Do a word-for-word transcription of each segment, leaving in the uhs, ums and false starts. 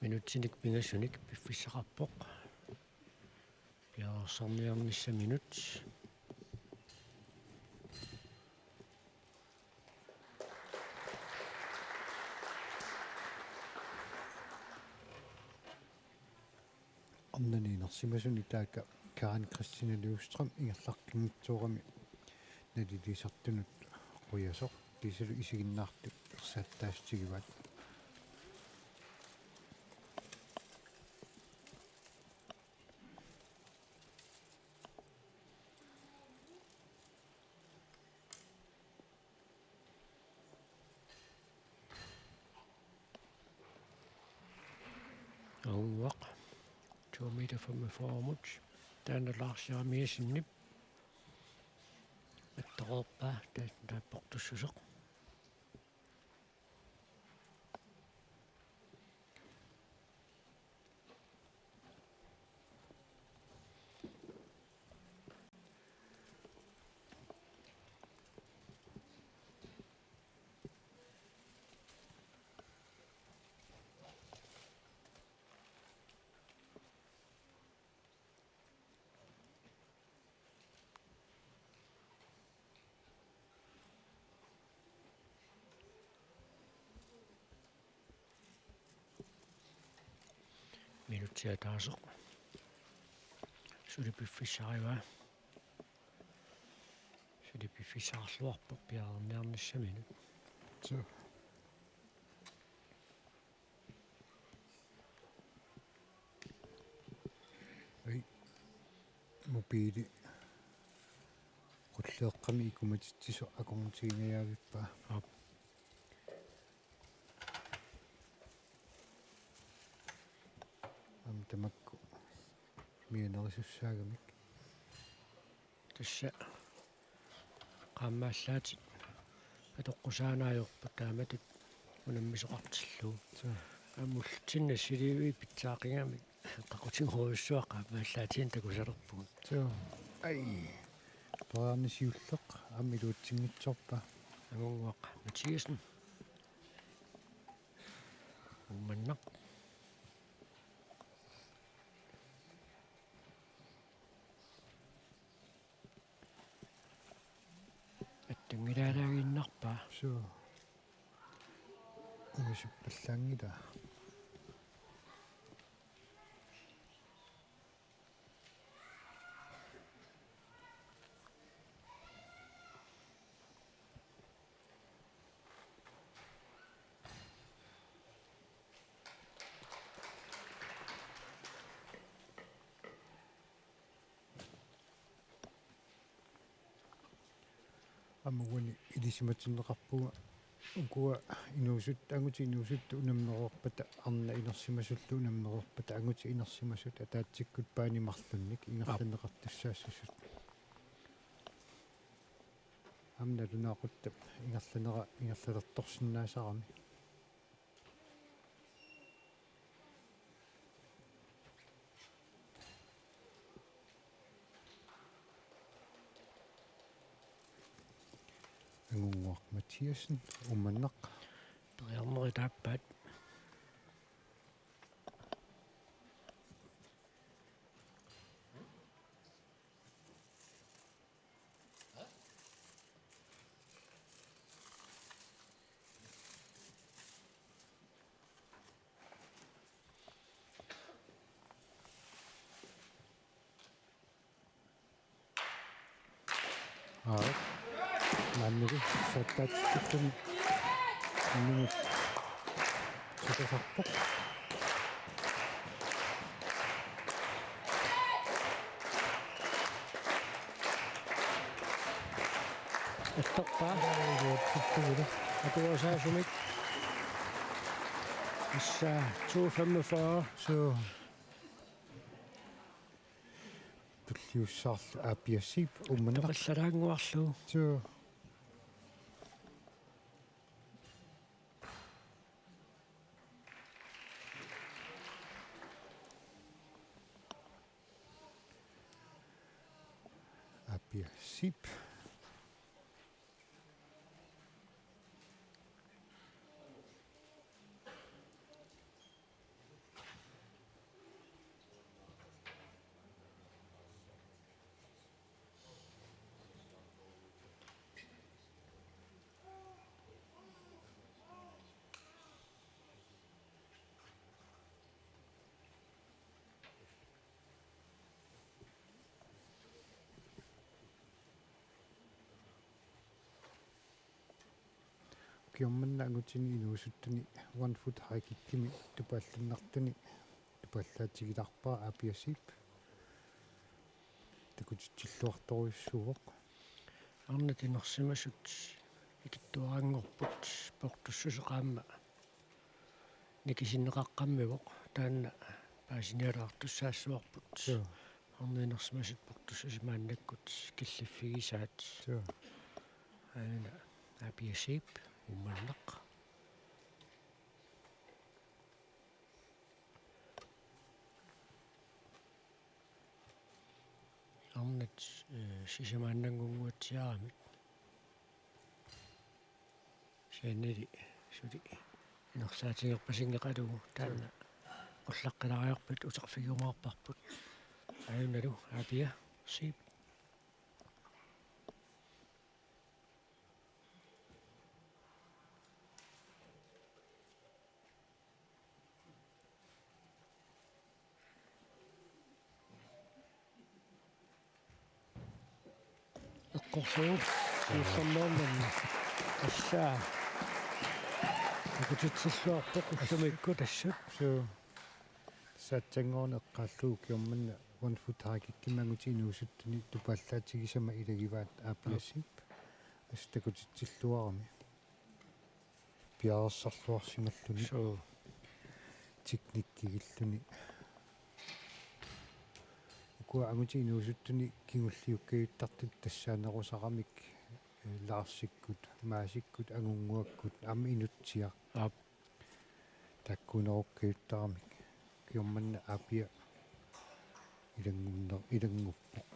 Minutsinik pingasunik piffissaqarpoq. Piareersarniarnissaminut. Arnani inersimasuni taakku Karen Christine Løvstrøm ingerlaqqinngitsoorami nalilisartunut quiasoq, kiisalu isiginnaartut ersaattaassutigivai. Aunguaq. To meter femogfyrre-mut. Taanna Lars Jeremiassenip. Attoreerpaa, taanna taapportussuseq. Minutsi ataaseq. Suli piffissarivaa. Suli piffissaqarluarpoq piareerniarnissaminut. Suu. Ai. Mobili. Qulleeqqami ikumatitsisoq akornutigingajavippaa. Aap. Aamma tamakku mianerisussaagami. Tassa qaammaallaatit atoqqusaannaajorput taamatut unammisoqartillugu. Suu. Aamma ullutsinni assiliivik pitsaaqigamik qaqutigoorujussuaq qaammallaatigineq takusalerpugut. Suu. Ai. Periarneq siulleq aamma iluatsinngitsoorpaa. Agunguaq Mathiassen. Uummannaq. Attunngilaaraaginnarpaa. Suu. Ungasippallaanngilaa. Aamma uani ilisimatinneqarpunga ukua inuusut, angutit inuusuttut unammereerpata, arnat inersimasullu unammereerpata, angutit inersimasut ataatsikkut paani marlunnik ingerlanneqartussaassusut. Aamma nalunaaquttap ingerlanera ingerlalertorsinnaasarami. Agunguaq Mathiassen, Uummannaq. Periarnerit aappaat. Aa. Maannalu saattatsikkunik minut. Sitasarpoq. Attorpaa. Atuasaasumik. Issa to femogfyrre. Suu. Tulliussaarlu Aapia Zeeb, Uummannaq. Toqallalaannguarlugu. Suu. Aapia Zeeb. Ukioq manna angutini inuusuttuni one foot high kickimi tupaalluinnartuni tupaallaatsigilaarpara Aapia Zeeb. Takutitsilluartorujussuuvoq. Arnat inersimasut ikittuaranngorput portussuseq aamma nikisinneqaqqammivoq, taanna paasinialaartussaassavarput. Joo. Arnat inersimasut portussuseq maannakkut killiffigisaat. Joo. Aana Aapia Zeeb, Uummannaq. Arnat, eh, sisamaannanngunnguatsiaramik. Kisiannili suli inersaatigerpasinngeqalugu taanna ullaqqilaariarpat uterfigiumaarparput. Ajunalu Aapia Zeeb. Eqqorlugu siullermeernermi. Tassa. Takutitsilluarpoq ullumikkut assut. Suu. Saatsanngorneq eqqaallugu ukioq manna one foot high kickimi angutini inuusuttuni tupaallaatigisama ilagivaat Aapia Zeeb. Assut takutitsilluarami. Piareersarluarsimalluni. Suu. Teknikkigilluni. Ukua angutini inuusuttuni kingulliukkajuttartut tassaanerusaramik, eh, Larsikkut, Maasikkut, Angunnguakkut, aamma Inutsiaq. Aap. Taakkuunerukkajuttarmik. Ukioq manna Aapia ilanngunner-, ilannguppoq.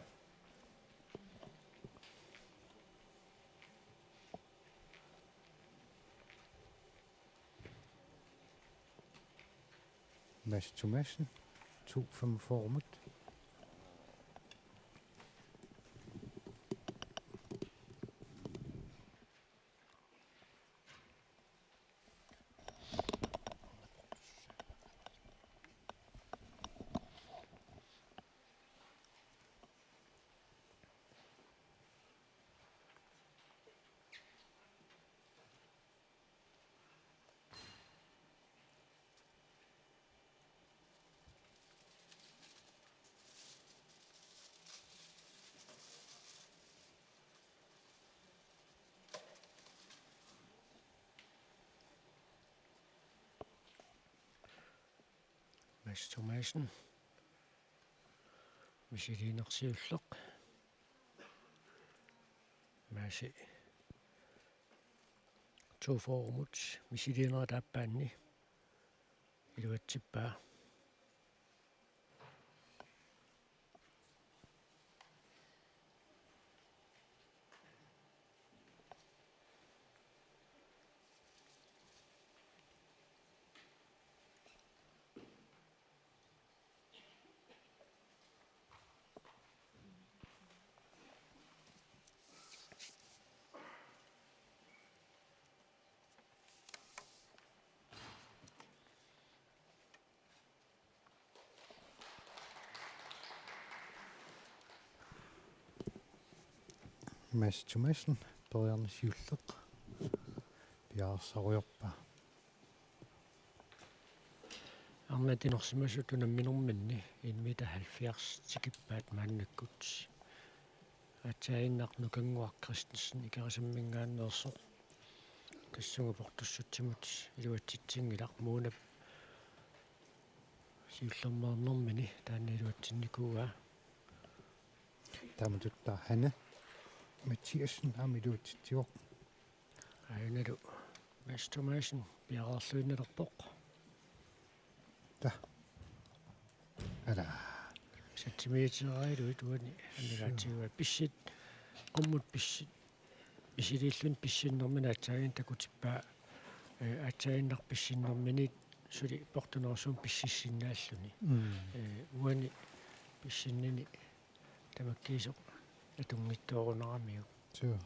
Mads Thomassen, to femogfyrre mut. Mads Thomassen. Misiliineq siulleq. Maasi to fyrre-mut misiliinera taappaanni iluatsippaa. Mads Thomassen, periarneq siulleq, piareersarujoorpaa. Arnat inersimasut unamminerminni en meter halvfjerds tikippaat maannakkut. Aatsaaginnaq Nukannguaq Christensen Ikerasamminngaanneersoq. Tassunga portussutsimut iluatsitsinngilaq, Muunap siullermeernermini taanna iluatsinnikuuaa. Taamatut taava Hanne Mathiassen aamma iluatsitsivoq. Ajunalu Mads Thomassen piareerluinnalerpoq. Ta. Ala. Satsimiiteraluit uani annilaatigivaat, pissit, qummut pissit. Misiliilluni pissinnermini aatsaaginnaq takutippaa, eh, aatsaaginnaq pissinnermini suli portunerusumik pississinnaalluni. Mm. Eh, uani pissinnini tamakkiisoq atunngitsoorunaramiuk. Suu.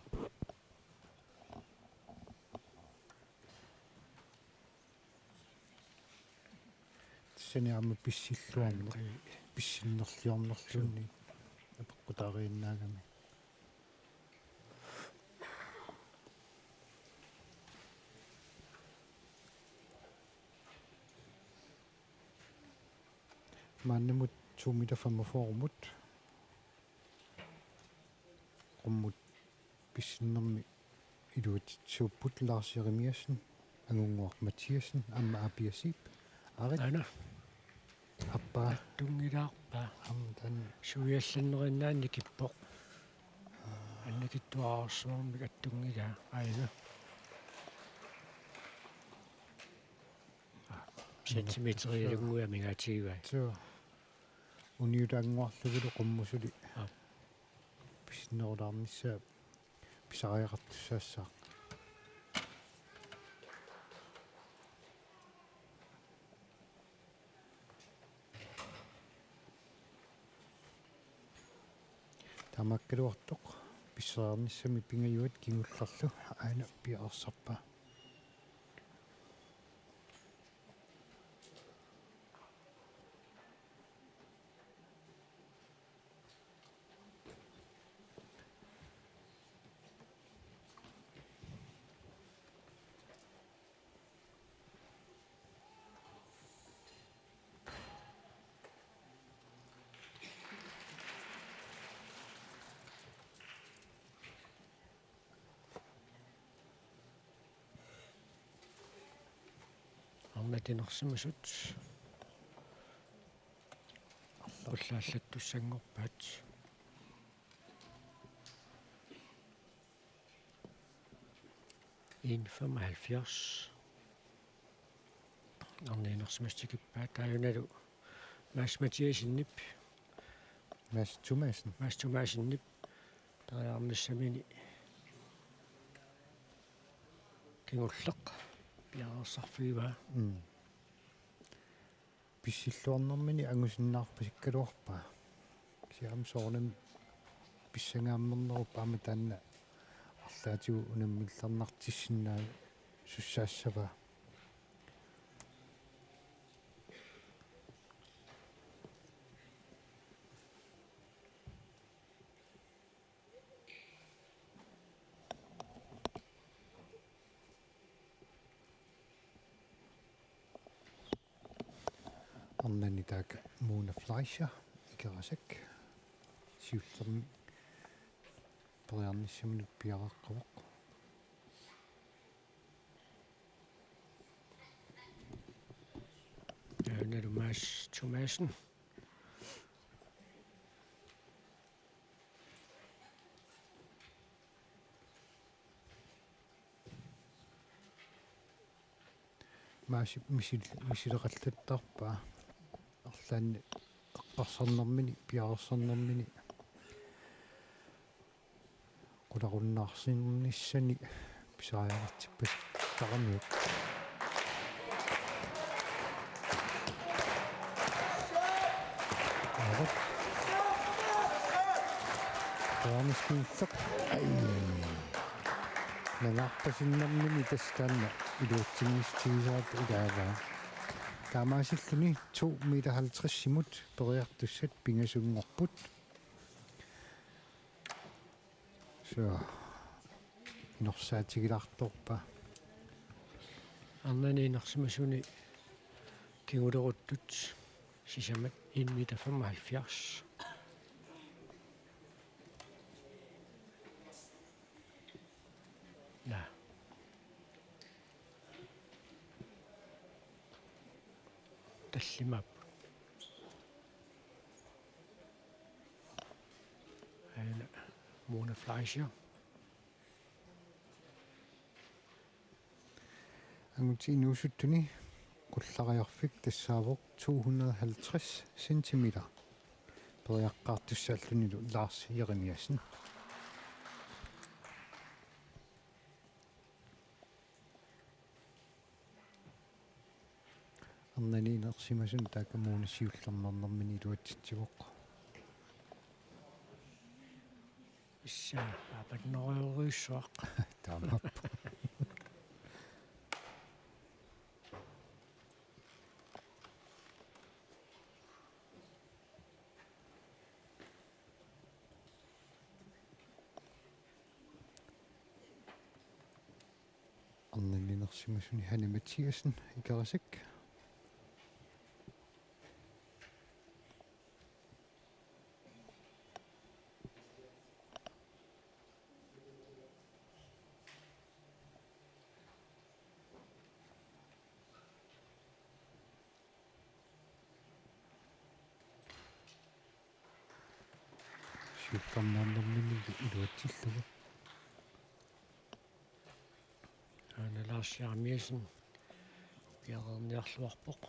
Tassani aamma pissilluarneq, ai, pissinnerliornerluunniit apeqqutaariinnaagami. Maannamut to meter femogfyrremut qummut pissinnermi iluatsisuupput Lars Jeremiassen, Angunnguaq Mathiassen, aamma Aappiassiip. Arit. Aana. Appaa. Attunngilaarpaa. Aamma taanna. Suiallannerinnaanni kippoq. Annikitsuararsuarmik attunngilaa. Aina. Centimeterilunnguit amigaatigivai. Suu. Uniutaannguarlugulu qummut suli. Aap. Pissinnerulaarnissaa pisariaqartussaassaaq. Taamaakkaluartoq pissariarnissamik pingajuat kingullerlu aana piareersarpaa. Arnat inersimasut qullaallattussanngorpaat. En femoghalvfjerds. Arnat inersimasut tikippaat, taajunalu Mads Mathiassenip. Mads Thomassen. Mads Thomassenip. Periarnissamini kingulleq piareersarfigivaa. Mm. Pissilluarnermini angusinnaarpasikkaluarpaa. Kisianni soorunami pissangaammernerup aamma taanna arlaatigut unammillernarsissinnaasussaassavaa. Arnani taakku Mona Fleischer, Ikerasak, siullermik periarnissaminut piareeqqavoq. Taajunalu Mads Thomassen. Maasip misil-, misileqallattarpaa. Arlaanni eqqarsarnermini, piareersarnermini. Qulaqunnaarsinnissani pisariaqartippasittaramiuk. Aap. Taaniskiiltoq. Ai. Nangaarpasinnermini tassa taanna iluatsinngissutigisaat ilaavaa. Taamaasilluni to meter halvtredsimut periartussat pingasunngorput. Suu. Inorsaatigilaartorpaa. Arnani inersimasuni kinguleruttut sisamat en meter femoghalvfjerds. Naa. Tallimaapput. Aana Mona Fleischer. Angutit inuusuttuni qullariarfik tassaavoq to hundrede halvtreds centimeter. Periaqqaartussaallunilu Lars Jeremiassen. Arnani inersimasuni taakku Mona siullernermini iluatsitsivoq. Issa, aapannerujorujussuaq. Taamaappoq. Arnani inersimasuni Hanne Mathiassen, Ikerasak. Kukkarnaannerminilu iluatsillugu. Aana Lars Jeremiassen piareerniarluarpoq.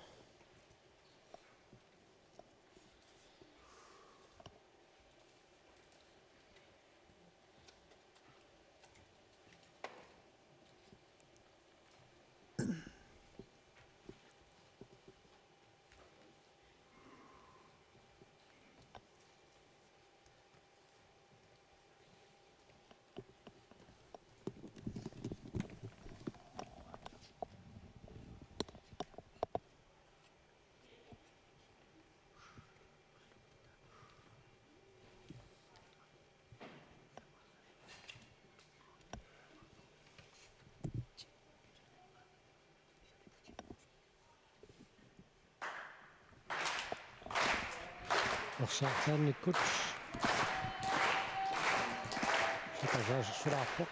Orsaartaannikkut. Satasaasulaarpoq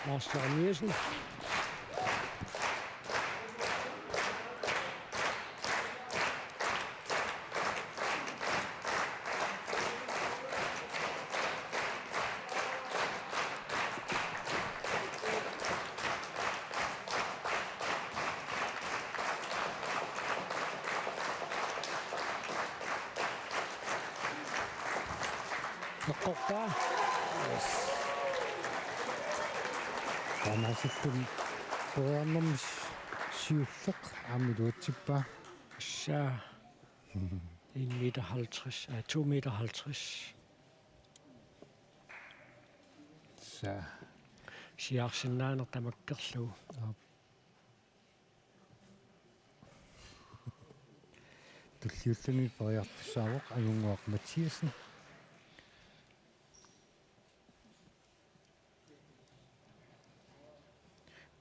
Lars Jeremiassen. Eqqortaa. Yes. Taamaasilluni periarnermi siulleq aamma iluatsippaa. Saa. En meter halvtreds, øh, to meter halvtreds. Saa. Siaarsinnaaneq tamakkerlugu. Aap. Tulliulluni periartussaavoq Angunnguaq Mathiassen.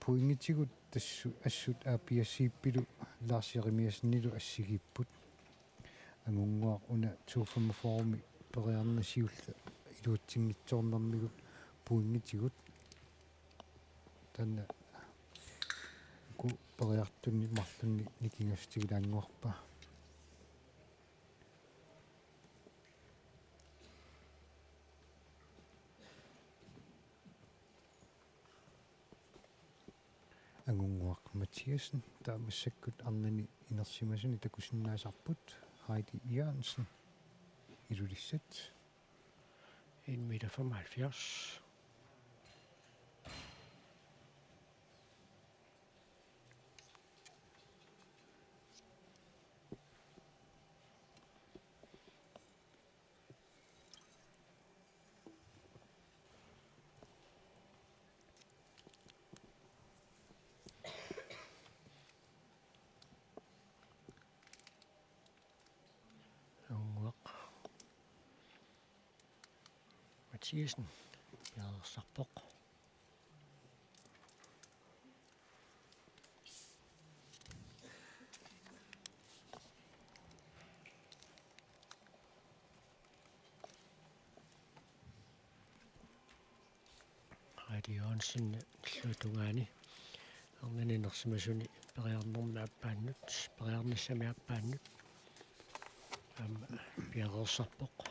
Pointitigut tassu-, assut A P S C-pilu Lars Jeremiassenilu assigiipput. Angunnguaq una to femogfyrre-mi periarneq siulleq iluatsinngitsoornermigut pointitigut. Taanna uku periartunik marlunnik nikingassutigilaannguarpaa. Angunnguaq Mathiassen, taava massakkut arnani inersimasuni takusinnaasarput, Heidi Jørgensen, Ilulissat. En meter femoghalvfjerds. Angunnguaq Mathiassen piareersarpoq. Heidi Jørgensen illuatungaani arnani inersimasuni periarnermi aappaannut, periarnissami aappaannut aamma piareersarpoq.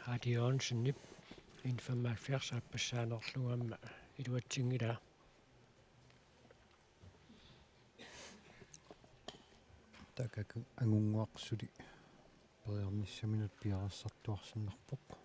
Heidi Jørgensenip en femoghalvfjerds aappassaanerlugu aamma iluatsinngilaa. Taakku Angunnguaq suli periarnissaminut piareersartuarsinnarpoq.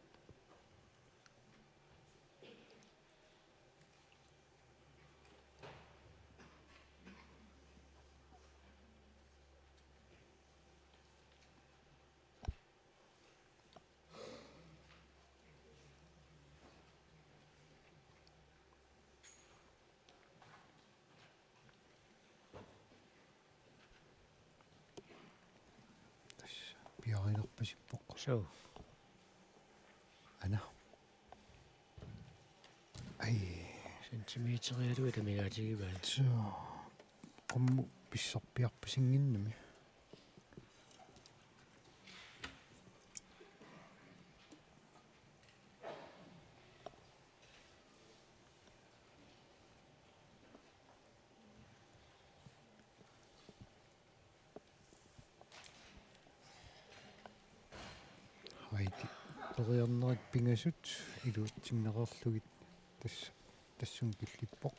Tassa piarilerpasippoq. Suu. Ana. Ai. Centimeterialuit amigaatigivaat. Suu. Qummut pissarpiarpasinnginnami. Aiti. Periarnerat pingasut iluatsinneqarlugit tas-, tassunga killippoq.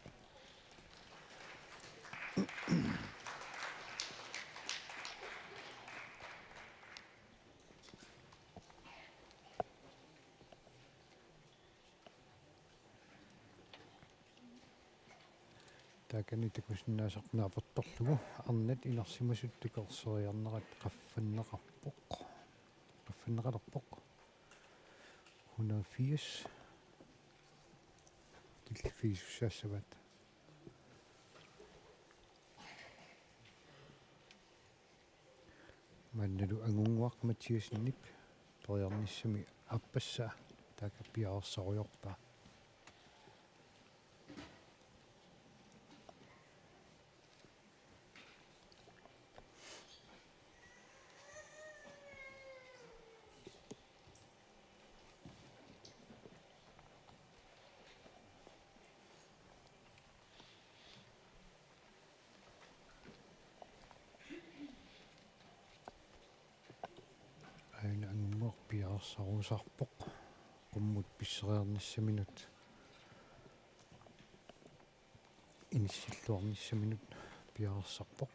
Taakani takusinnaasarput naapertorlugu arnat inersimasut takorseriarnerat qaffanneqarpoq. Qaffanneqalerpoq. Hundrede og firs. Killiffigisussaassavat. Maannalu Angunnguaq Mathiassenip periarnissami aappassaa taakku piareersarujoorpaa. Aana Angunnguaq piareersarusaarpoq. Qummut pisseriarnissaminut, inissilluarnissaminut piareersarpoq.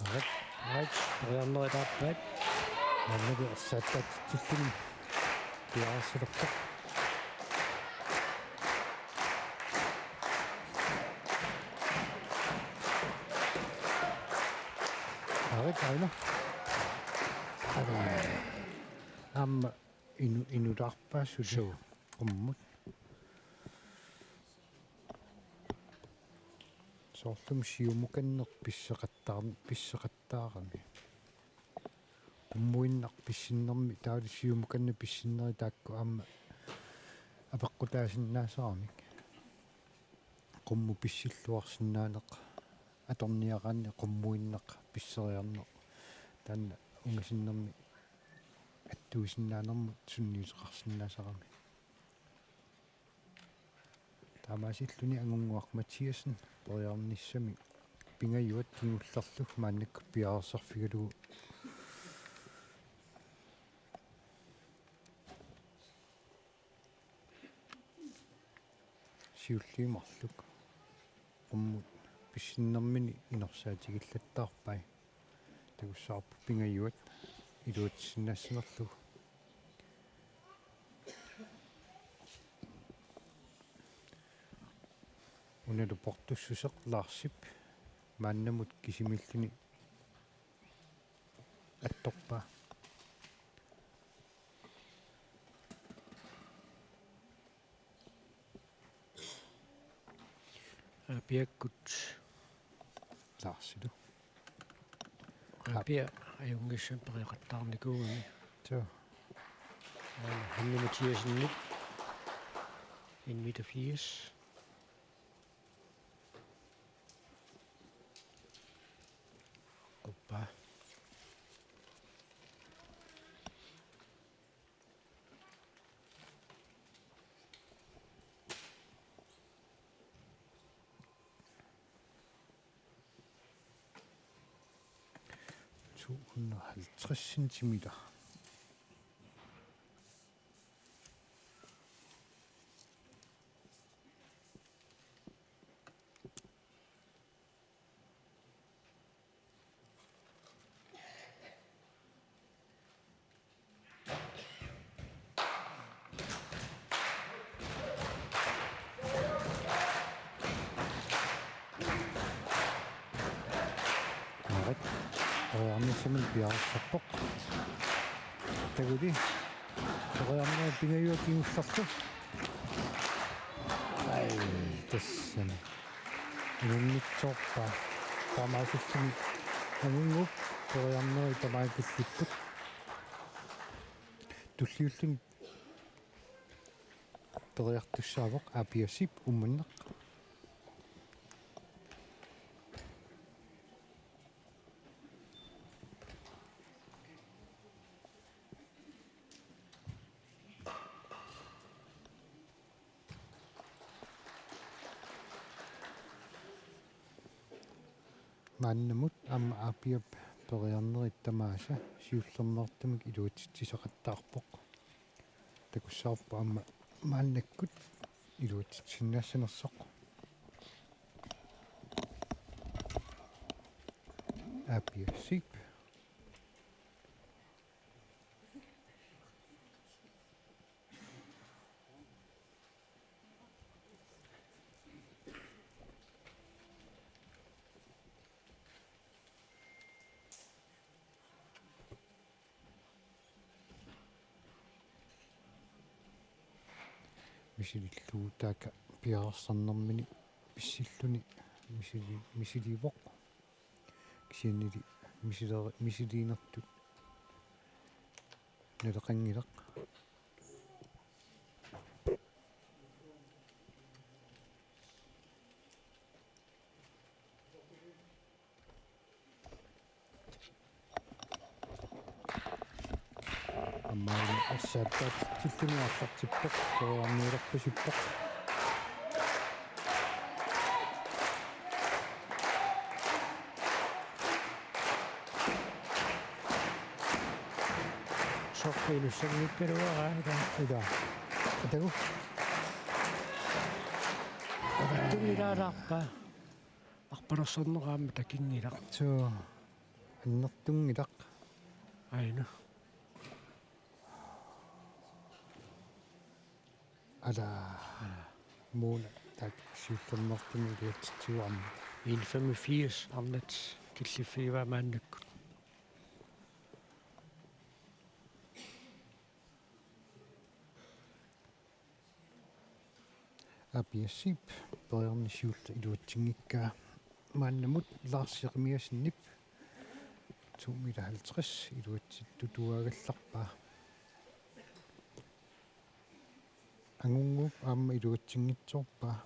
Arit, arit, periarnerit aappaat. Maannalu ersaattaatitsilluni piareersalerpoq. Arit, aana. Aamma inu-, inulaarpaa suli. Suu. Qummut. Soorlumi siumukanneq pisseqattaar-, pisseqattaarami. Qummuinnaq pissinnermi, taavalu siumukanneq pissinneri taakku aamma apeqqutaasinnaasaramik. Qummut pissilluarsinnaaneq atorniaraanni qummuinnaq pisseriarneq. Taanna ungasinnermi attuisinnaanermut sunniuteqarsinnaasarami. Taamaasilluni Angunnguaq Mathiassen periarnissami pingajuat kingullerlu maannakkut piareersarfigalugu. Siulliit marluk qummut pissinnermini inorsaatigillattaarpai. Takussavarput pingajuat iluatsisinnaassanerlugu. Unalu portussuseq Larsip maannamut kisimiilluni attorpaa. Aapiakkut. Larsilu. Aapia ajunngitsumik periaqattaarnikuugami. Suu. Aana Hanne Mathiassenip. En meter firs. Quppa. To hundrede og halvtreds centimeter. Arit. Periarnissamini piareersarpoq. Taguli. Periarnerit pingajuat kingullerlu. Ai. Tassami. Inunnitsoorpaa. Taamaasilluni Angunnguup periarneri tamaat killipput. Tulliulluni periartussaavoq A P S-ip Uummannaq. Maannamut aamma A P-p periarnerit tamaasa siullermeertumik iluatsitsisaqattaarpoq. Takussavarput aamma maannakkut iluatsitsisinnaassanersoq. A P S-ip. Misilillugu taakku piareersarnermini pissilluni misili-, misiliivoq. Kisiannili misileri-, misiliinertut naleqanngilaq. Aamma assaattat tilluni aallartippoq, periarniulerpasippoq. Soqqilussanngikkaluaraa ila. Ila. Atagu. Tungilaalaarpaa. Arpalersorneq aamma takinngilaq. Suu. Annertunngilaq. Aina. Ala. Ala. Muuna taakku siullermeertumik iluatsitsivoq aamma. En femogfirs arnat killiffigivaa maannakkut. A P S-ip periarneq siulleq iluatsinngikkaa. Maannamut Lars Jeremiassenip to meter halvtreds iluatsittutuaagallarpaa. Angunnguup aamma iluatsinngitsoorpaa.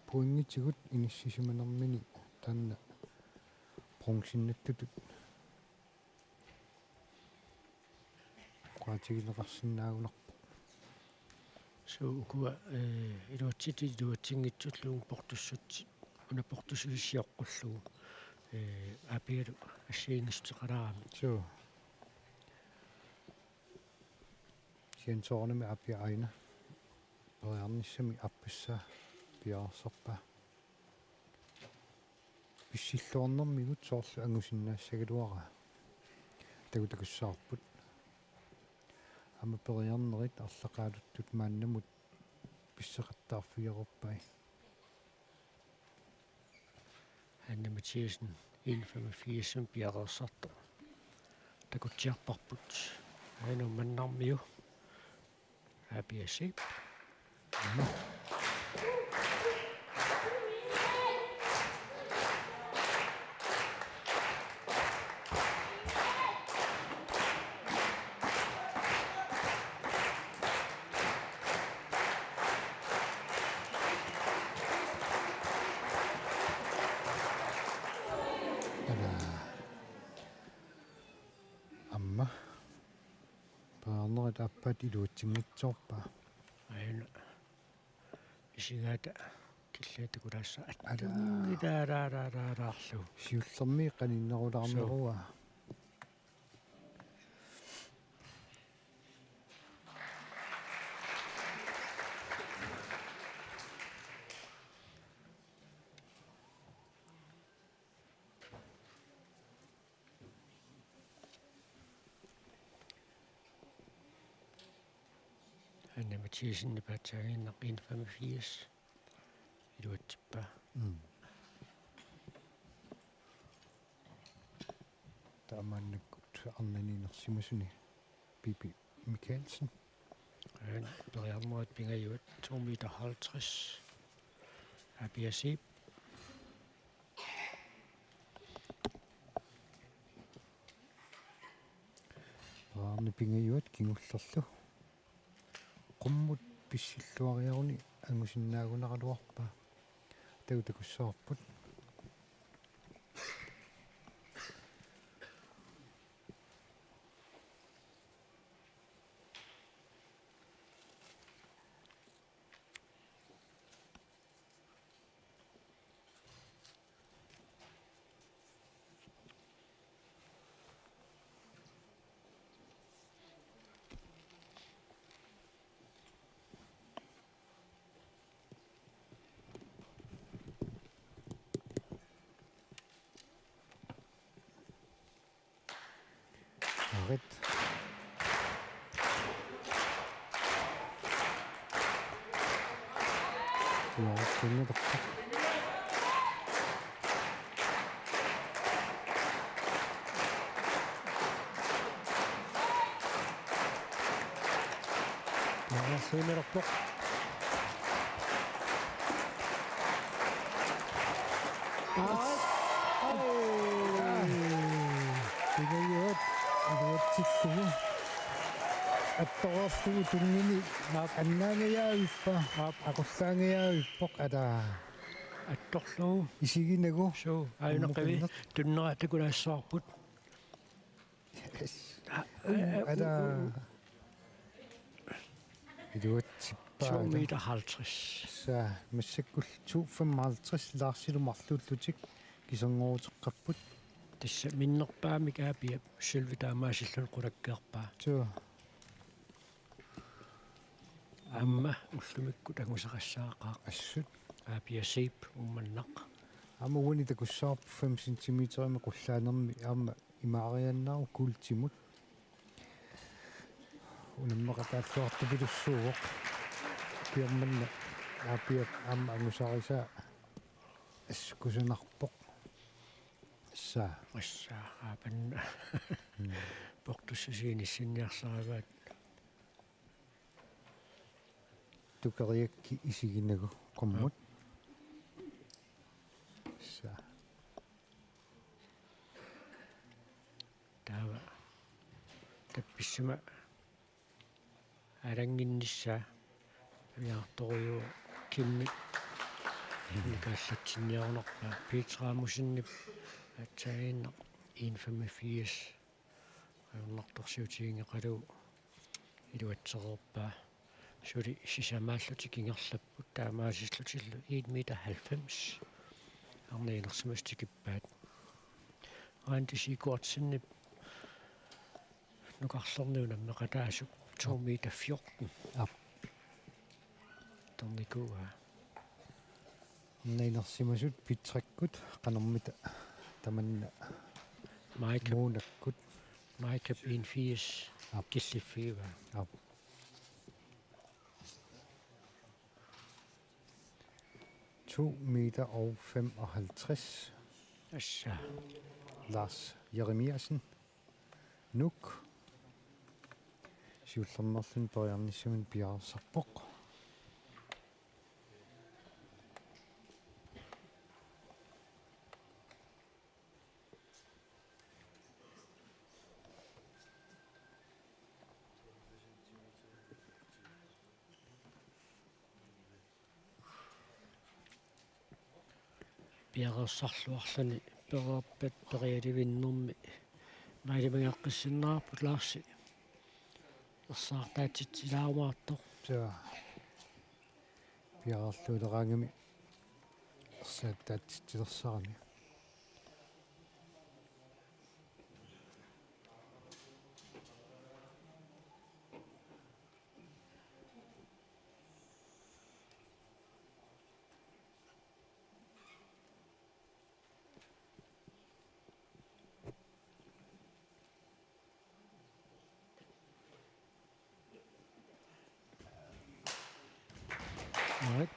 Pointitigut inissisimanermini taanna bronzinnattutut oqaatigineqarsinnaagunarpoq. Suu, ukua, eh, iluatsitut iluatsinngitsullugu portussut, una portussut sioqqullugu, eh, A P-lu assigiinngitsuteqalaarami. Suu. Kisianni soorunami A P aina periarnissami aappassaa piareersarpaa. Pissilluarnermigut soorlu angusinnaassagaluaraa. Takutikkussavarput. Aamma periarnerit arlaqaaluttut maannamut pisseqattaarfigeruppai. Hanne Mathiassen, en femogfirs piareersartoq. Takutsiarparput. Aina Uummannarmiu. A P S-ip. Ala. Aamma. Periarnerit aappaat iluatsinngitsoorpaa. Aina. Isigaata killiata kulaassa. Ala. Attunngitaalaalaalaalaarlugu. Siullermik qaninnerulaarneruaa. Suu. Hanne Mathiassen ipaatsaaginnaq en femogfirs iluatsippaa. Mm. Taamaannakkut arnani inersimasuni Pipi Mikaelsen. Aana periarnerit pingajuat to meter halvtreds. Apiasiip. Aarni pingajuat kingullerlu. Qummut pissilluariaruni angusinnaagunaraluarpaa. Taava takussavarput. Arit. Uarussinnut. Uarussinnut. Pingajuat iluatsikkugu. Attororsugu tunngini. Aap. Annaangajaavippa. Aap. Aqullaangajaavippoq, alaa. Attorlugu. Isiginagu. Suu, aajuna qivi. Ummukinneq. Tunnera takulaassavarput. Yes. Aa, uu, aa, uu, alaa. Uu, uu. Iluatsippaat. To meter halvtreds. Tassa, massakkut to femoghalvtreds Larsilu marluullutik kiserngoruteqqapput. Tassa minnerpaamik Aapiap selve taamaasilluni qulakkeerpaa. Suu. Aamma ullumikkut angusaqassaaqaaq. Assut. Aapiasiip Uummannaq. Aamma uani takussavarput fem centimeterimik qullaanermi aamma imaariaannaruk kuultimut. Unammeqataalluartupilussuuvoq. Kiormanna Aapiap aamma angusarisaa assut kusanarpoq. Tassa. Tassa, aapanna. Mm. Portussusiinissinniarsarivaat. Tukeriakki isiginagu qummut. Tassa. Taava. Tappissima alannginnissaa. Aviartorujuuvoq Kimmi. Nikaallatsinniarunarpaa Peter Rasmussenip aatsaannguaq en femogfirs. Ajornartorsiutiginngeqalugu iluatsereerpaa. Suli sisamaallutik ingerlapput taamaasillutillu en meter halvfems. Arnat inersimasut tikippaat. Randi Sigurdsenip nukarlerni unammeqataasut to meter fjorten. Aap. Tornikuuaa. Arnat inersimasut Pitrakkut qanormita tamanna. Maikap. Muunakkut. Maikap en firs. Aap. Killiffigivaa. Aap. To meter og femoghalvtreds. Tassa. Lars Jeremiassen. Nuuk. Siullermeerluni periarnissaminut piareersarpoq. Piareersarluarluni pereerpat perialivinnermi maalimageqqissinnaavarput Larsi. Ersaartaatsitsilaarumaartoq. Suu. Piareerluuleraangami ersaartaatsitsilersarami. All right.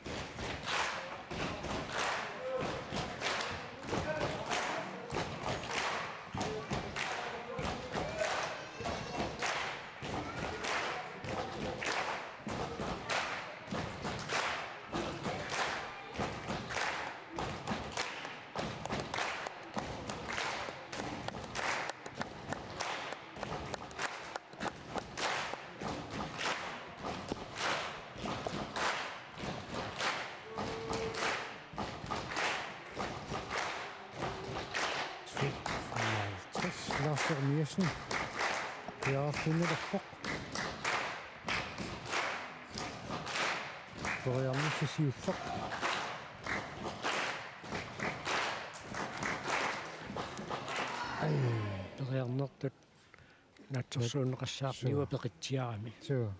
Jeremiassen. Piaartuinnarpoq. Periarnissaq siulleq. Ai. Periarnertut naatsorsuunneqassaarniua. Suu. Peqitsiarami. Suu.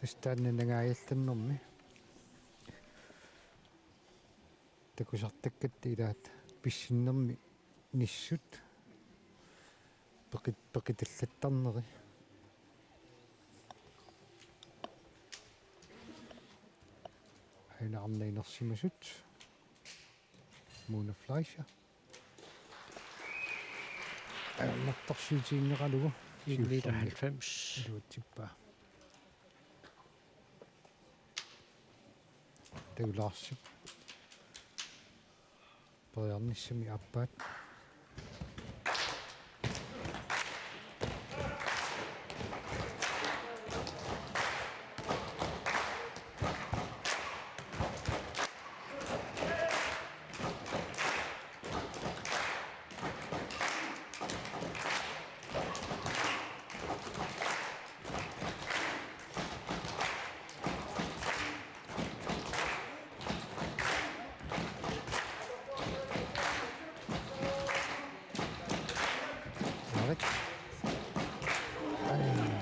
Tassa taanna nangaajallannermi. Takusartakkatta ilaat pissinnermi nissut peqit-, peqitallattarneri. Aina arnaq inersimasut. Mona Fleischer. Ajornartorsiutiginngeqalugu. En meter halvfems. Iluatsippaa. Taava Larsip. Periarnissami aappaat.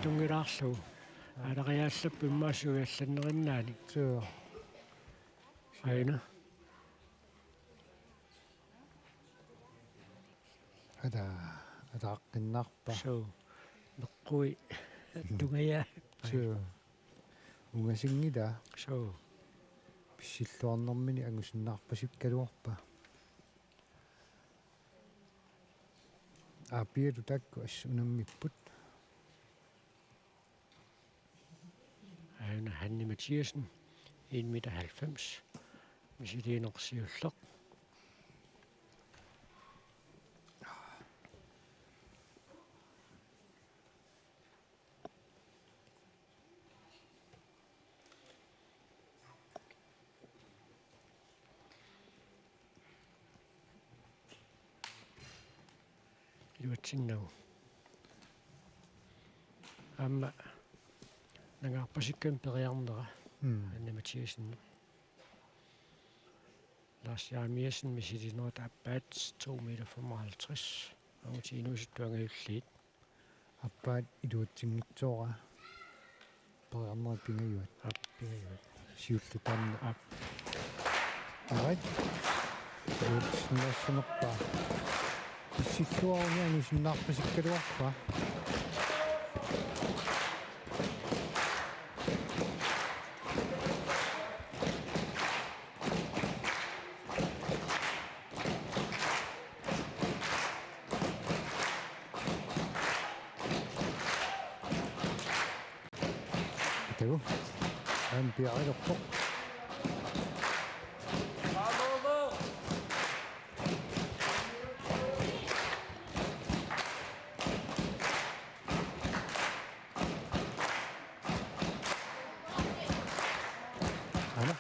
Tungilaarlugu. Alariaallappu immaqa suiallannerinnaanik. Suu. Aina. Ata, ataaqqinnaarpa. Suu. Meqqui. Tungajaa. Suu. Ungasinngilaa. Suu. Pissilluarnermini angusinnaarpasikkaluarpa. Aapialu taakku assut unammipput. Aana Hanne Mathiassen, en meter halvfems. Misiliineq siulleq. Iluatsinnagu. Aamma nangaarpasikkami periarnera. Mm. Hanne Mathiassen. Lars Jeremiassen misiliinerata aappaat to meter femoghalvtreds. Angutit inuusuttut angajulliit. Aappaat iluatsinngitsooraa. Periarnerit pingajuat. Aap, pingajuat. Siulleq taanna. Aap. Arit. Iluatsinnaassanerpaa. Pissilluaruni angusinnaarpasikkaluarpaa. Takuuk. Aamma piareerpoq. Aana.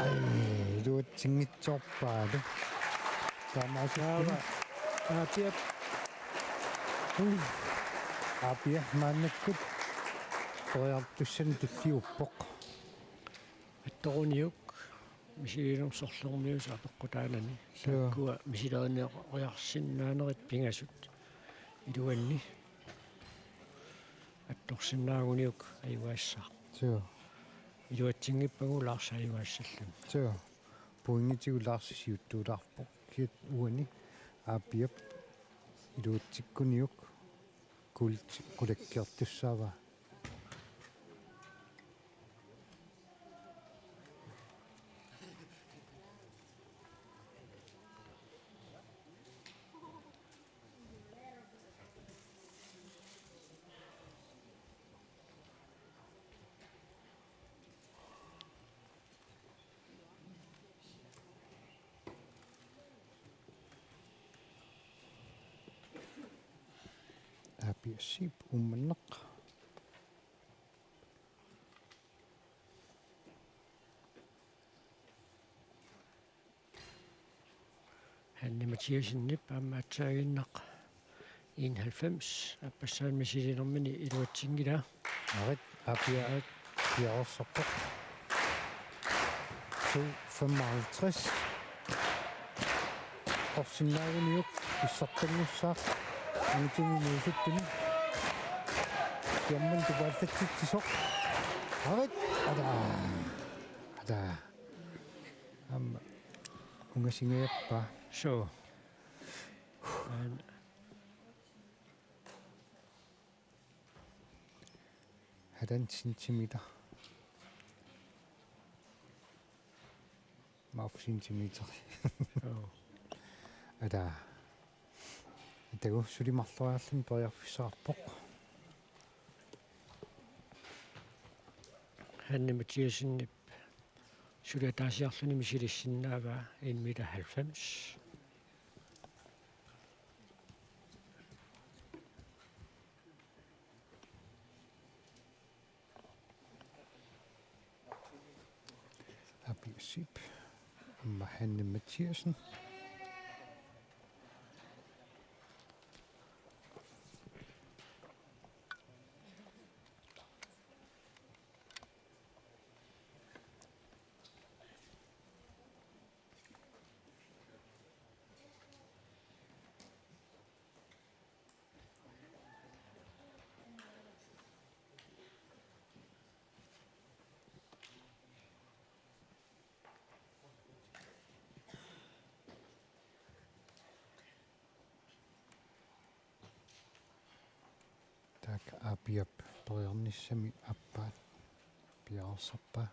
Ai, iluatsinngitsoorpaalu. Taamaasilluni. Taava. Aapiap. Ui. Aapia maannakkut. Periartussanik tulliuppoq. Attoruniuk. Misiliinermut sorlerniusoq apeqqutaanani. Suu. Taakkua misilerineqariarsinnaanerit pingasut. Iluanni. Attorsinnaaguniuk ajugaassaaq. Suu. Iluatsinngippagu Lars ajugaassalluni. Suu. Pointitigut Lars siuttuulaarpoq. Kiat uani Aapiap iluatsikkuniuk kulit qulakkeertussaavaa. Aapiassiip Uummannaq. Hanne Mathiassenip aamma atsaaginnaq enoghalvfems, aappassaani misiliinermini iluatsinngilaa. Arit, Apia, Arit. Piareersarpoq. To femoghalvtreds. Qorsinnaaguniuk pissartanngussaaq. Angutini inuusuttuni. Kiamman tupaallatsitsisoq. Arit, ada. Ada. Aamma ungasingajappaa. Suu. Aana. Halvanden centimeter. Maaf centimeter. Joo. Ada. Atagu suli marloriarluni periarfissaqarpoq. Hanne Mathiassenip suli ataasiarluni misilissinnaavaa en meter halvfems. Api Sip. Aamma Hanne Mathiassen. Taakku Apiap periarnissami aappaat piareersarpaa.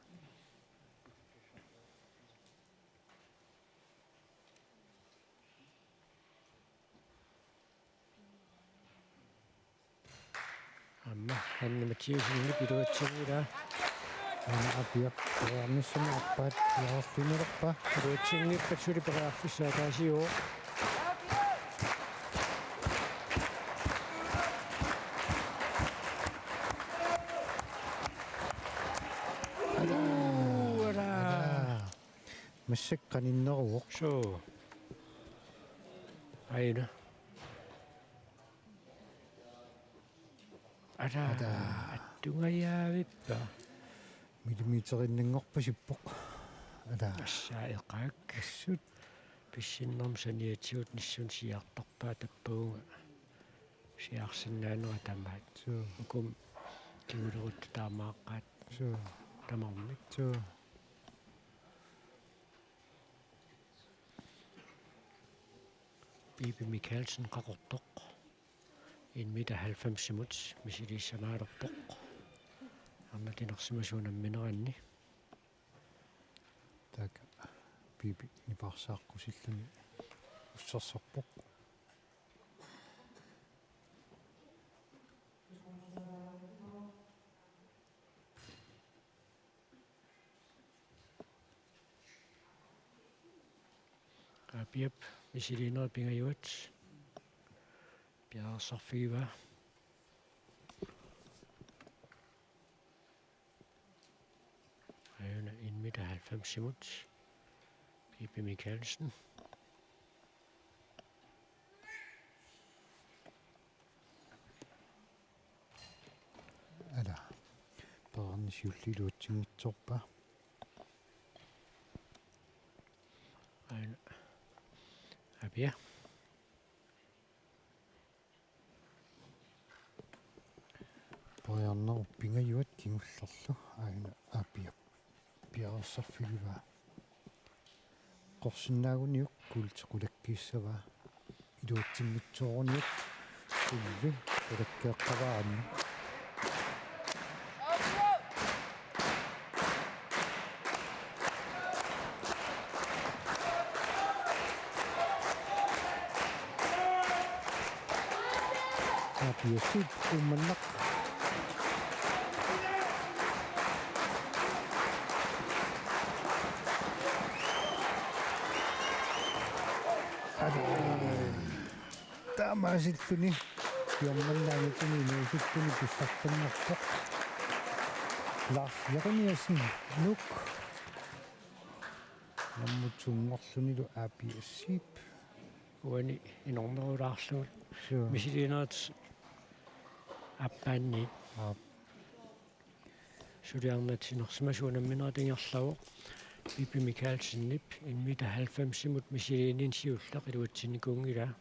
Aamma Hanne Mathiassenip iluatsinngilaa. Aana Apiap periarnissami aappaat piareersimalerpaa. Iluatsinngippat suli periarfissaq ataasiuvoq. Uu, ala. Ala. Massakkut qaninneruvoq. Suu. Aina. Ada. Ada. Attungajaavippa. Millimeterinnanngorpasippoq. Ada. Assaa eqaak. Assut. Pissinnermut saniatigut nissunik siaartarpaa tappavunga. Siaarsinnaanera tamaat. Suu. Uku kingulleruttut taamaaqqaat. Suu. Tamarmik. Suu. Bibi Michaelsen Qaqortoq. En meter halvfemsimut misiliissamaalerpoq. Aamma tinersimasoq unammineranni. Taakku Bibi nipaarsaaqqusiilluni ussersorpoq. Apiap misiliinera pingajuat piareersarfigivaa. Aajuna en meter halvfemsimut. Bibi Michaelsen. Ala. Periarnissaq siulliullugu iluatsinngitsoorpaa. Aajuna. Apia. Periarnerup pingajuat kingullerlu aajuna Apiap piareersarfigivaa. Qorsinnaaguniuk kuulti qulakkiissavaa. Iluatsinngitsooruniuk kuulli qulakkeeqqavaanni. Apiassiit Uummannaq. Taamaasilluni Uummannaq angutini inuusuttuni pissartanngorpoq. Lars Jeremiassen, Nuuk. Nummer to-nngorlunilu Apiassiit. Uani inornerulaarlugu. Suu. Misiliinerit aappaanni. Aap. Suliarnat inersimasut unamminerit ingerlavoq. Pipi Mikaelsenip en meter halvfemsimut misiliineq siulleq iluatsinnikuunngilaa.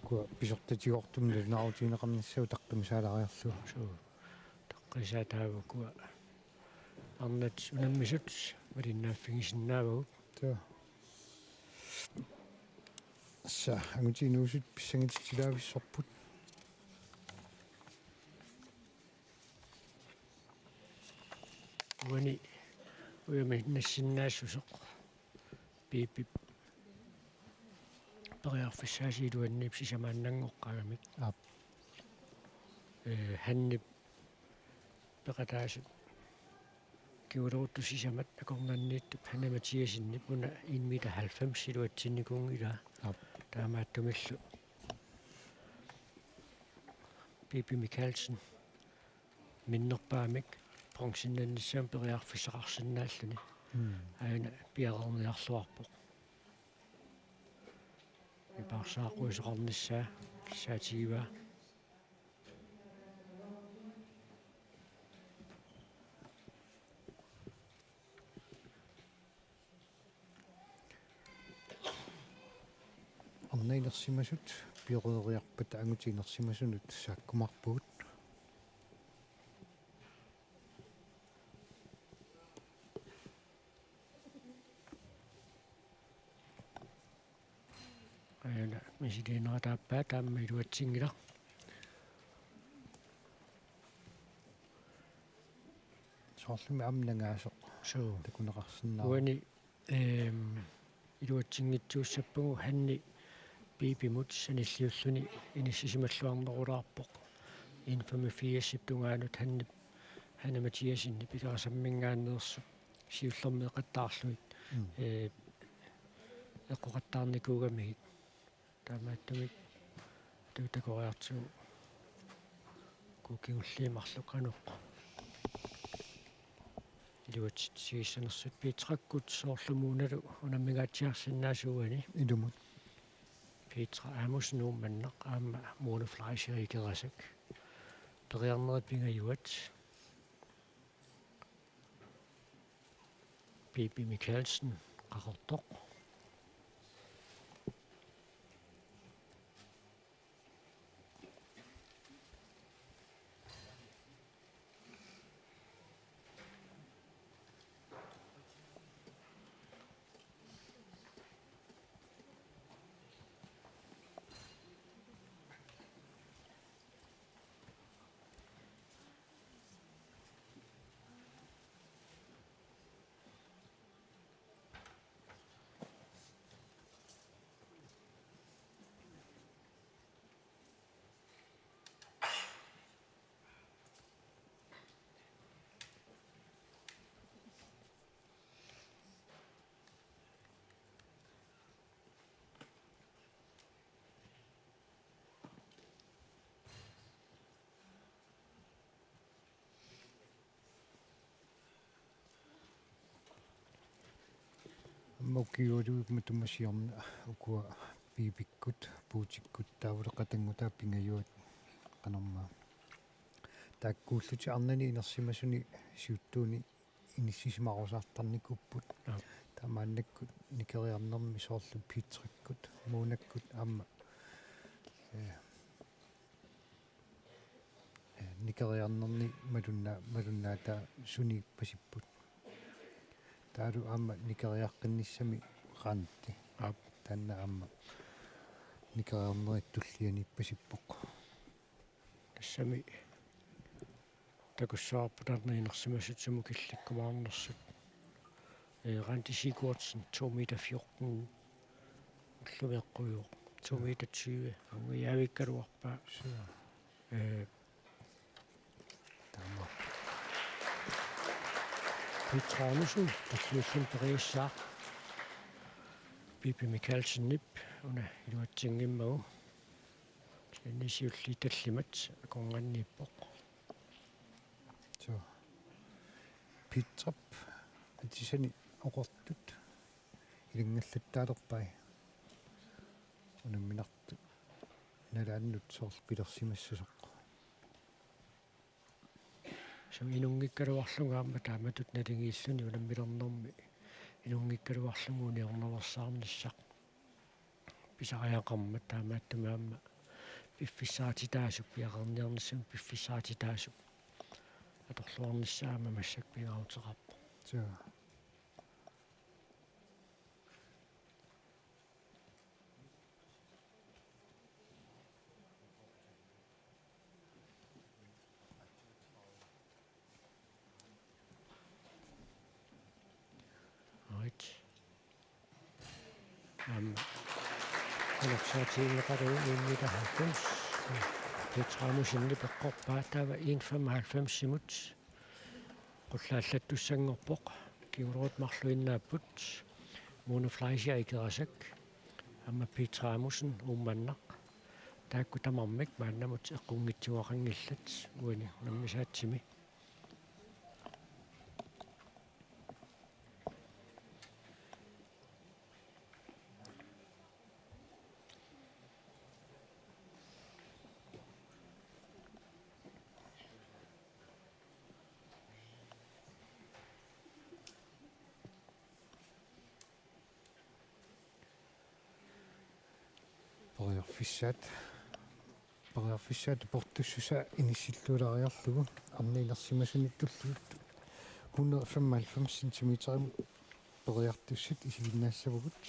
Ukua pisortatigoortumik nalunaarutigineqarnissaat utaqqimisaalariarlugu. Suu. Utaqqisaataavukua. Arnat unammisut malinnaaffigisinnaavarput. Suu. Tassa, angutit inuusut pissanngititsilaavissorput. Uani ujami nassinnaassuseq. Pipip periarfissaasiit uannit sisamaannanngoqqaagamik. Aap. Ee, Hannip peqataasut. Kinguleruttut sisamat akornanniittup Hanna Mathiassenip una en meter halvfems iluatsinnikuunngilaa. Aap. Taamaattumillu Pipi Mikaelsen minnerpaamik bronzennannissamut periarfissaqarsinnaalluni. Mm. Aana piareerniarluarpoq. Nipaarsaaqquisoqarnissaa kissaatigivaa. Arnat inersimasut pioreeriarpata angutit inersimasunut saakkumaarpugut. Aana misiliinerit aappaat aamma iluatsinngilaq. Soorlumi aamma nangaasoq. Suu. Takuneqarsinnaavoq. Uani, ehm, iluatsinngitsuussappagu Hanni Pipimut sanilliulluni inissisimalluarnerulaarpoq. En femogfirsip tungaanut Hanni, Hanna Mathiassenip Pikerisamminngaanneersoq siullermeeqattaarlugit, mm, ee, eqqoqattaarnikuugamigit. Taamaattumik atuutakoriartigu kukingulliit marluk qanoq iluatsitsissanersut. Pitrakkut soorlu Muunalu unammingaatsiarsinnaasuugani. Ilumut. Petra Amos Nuummanneq aamma Muuna Fleischer Ikerasak. Periarnerit pingajuat. Pipi Mikaelsen, Qaqortoq. Aamma ukiualuit matuma siorna ukua Pipikkut, Puutikkut, taavalu qatanngutaa pingajuat qanormaa. Taakkuullutik arnani inersimasuni siuttuuni inissisimarusaartarnikuupput. Aap. Taamaannakkut nikeriarnermi soorlu Petrakkut, Muunakkut aamma, ee, ee, nikeriarnerni malunna-, malunnaataa suniippasipput. Taavalu aamma nikeriaqqinnissami Randi. Aap. Taanna aamma nikeriarnerit tullianiippasippoq. Tassami takussavarput arnat inersimasut sumut killikkumaarnersut. Ee, Randi Sigurdsen, to meter fjorten. Ullumi eqquuvoq, to meter tyve. Angujaavikkaluarpaa. Suu. Ee, taama. Petra Andersen, tulliulluni periussaaq. Pipi Mikaelsenip una iluatsinngimmagu. Kisianni siulliit tallimat akornanniippoq. Suu. Petrap atisani oqortut ilanngallattaalerpai. unamminartut nalaannut soorlu pilersimassasoq. Sumi inunngikkaluarlunga aamma taamatut naligiilluni unammilernermi inunngikkaluarlunga uniornersaarnissaq pisariaqarmat taamaattumik aamma piffissaatitaasup piareerniarnissamut piffissaatitaasup atorluarnissaa aamma massakkut pingaaruteqarpoq. Suu. Right. Aamma. Anaksaatiin qalu en meter halvfems. Petra Musenip eqqorpaa taava en femoghalvfemsimut. Qullaallattussanngorpoq, kingulerit marluinnaapput, Mona Fleischer Ikerasak, aamma Petra Amundsen Uummannaq, taakku tamarmik maannamut eqqunngitsugaqanngillat uani unammisaatsimi. Periarfissaat, periarfissaat portussusaa inissillualaariarlugu arnat inersimasunit tulliuttut hundrede femoghalvfems centimeterimut periartussat isiginnaassavagut.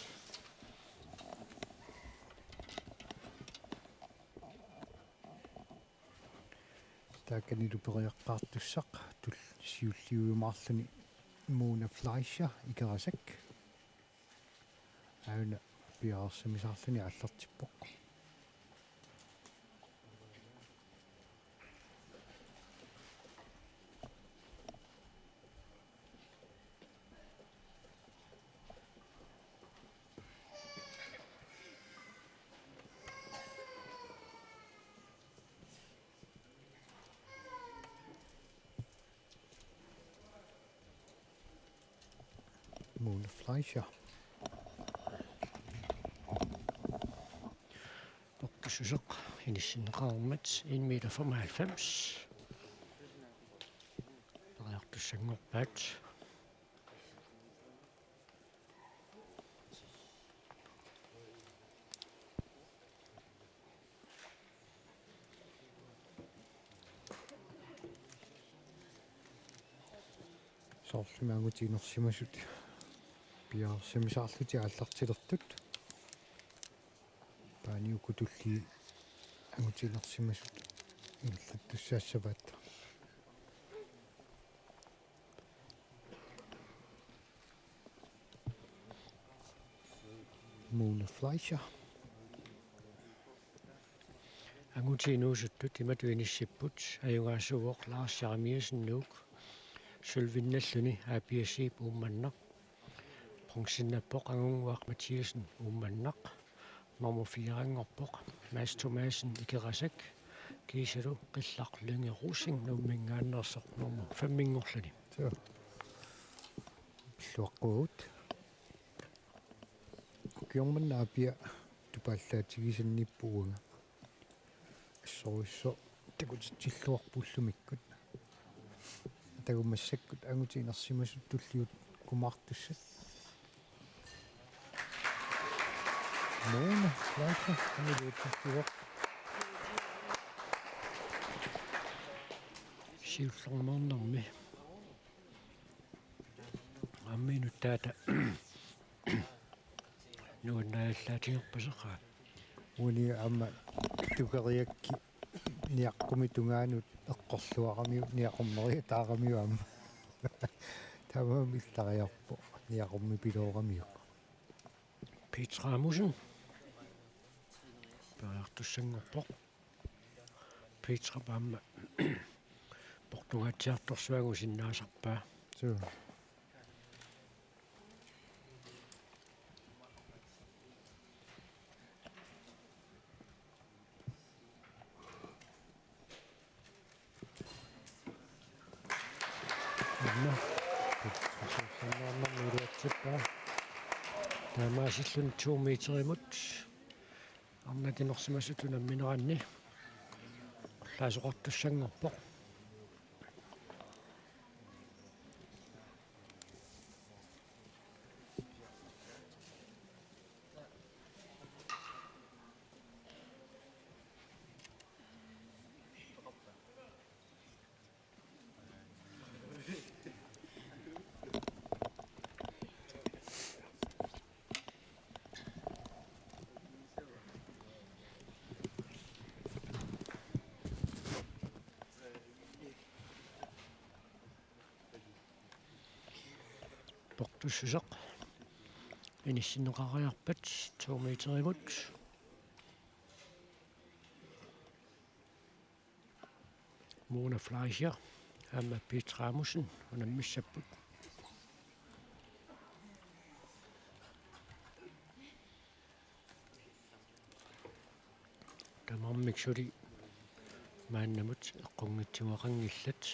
Taakanilu periaqqaartussaq tul-, siulliujumaarluni Mona Fleischer Ikerasak. Aana piareersamisaarluni aallartippoq. Mona Fleischer. Portussuseq inissinneqarmat en meter femoghalvfems. Periartussanngorpaat. Soorlumi angutit inersimasut piareersamisaarlutik aallartilertut. Paani uku tulliit angutit inersimasut ingerlattussaassavaat. Mona Fleischer. Angutit inuusuttut imatut inissipput ajugaasuuvoq Lars Jeremiassen Nuuk, sølvinnalluni A P S-ip Uummannaq, bronzinnappoq Angunnguaq Mathiassen Uummannaq, nummer fire-nngorpoq Mads Thomassen Ikerasak, kiisalu Qillaq Lynge Rosing Nuumminngaanneersoq nummer fem-nngorluni. Suu. Pilluaqquagut. Ukioq manna Aapia tupaallaatigisanniippoq uanga. Assorujussuaq takutitsilluarpoq ullumikkut. Takuuk massakkut angutit inersimasut tulliukkumaartussat. Mona Fleischer, amiluutsuuvoq. Siullermeernermi. Aamma inuttaata nuannaallaatigeriarpasaqaaq. Uani aamma tukeriakkit niaqqummik tungaanut eqqorluaramiuk, niaqqummeriataaramiuk aamma. Taamaammat illariarpoq, niaqqummik pilooramiuk. Petra Amundsen. Periartussanngorpoq. Petrap aamma portugaatsiartorsuaq angusinnaasarpaa. Suu. Aamma. Suullernarnermi iluatsippaa. Taamaasilluni to meterimut. Arnat inersimasut unammineranni ullaasoqartussanngorpoq. Portussuseq inissinneqariarpat to meterimut. Mona Fleischer aamma Petra Amundsen unammissapput. Tamarmik suli maannamut eqqunngitsuaqanngillat.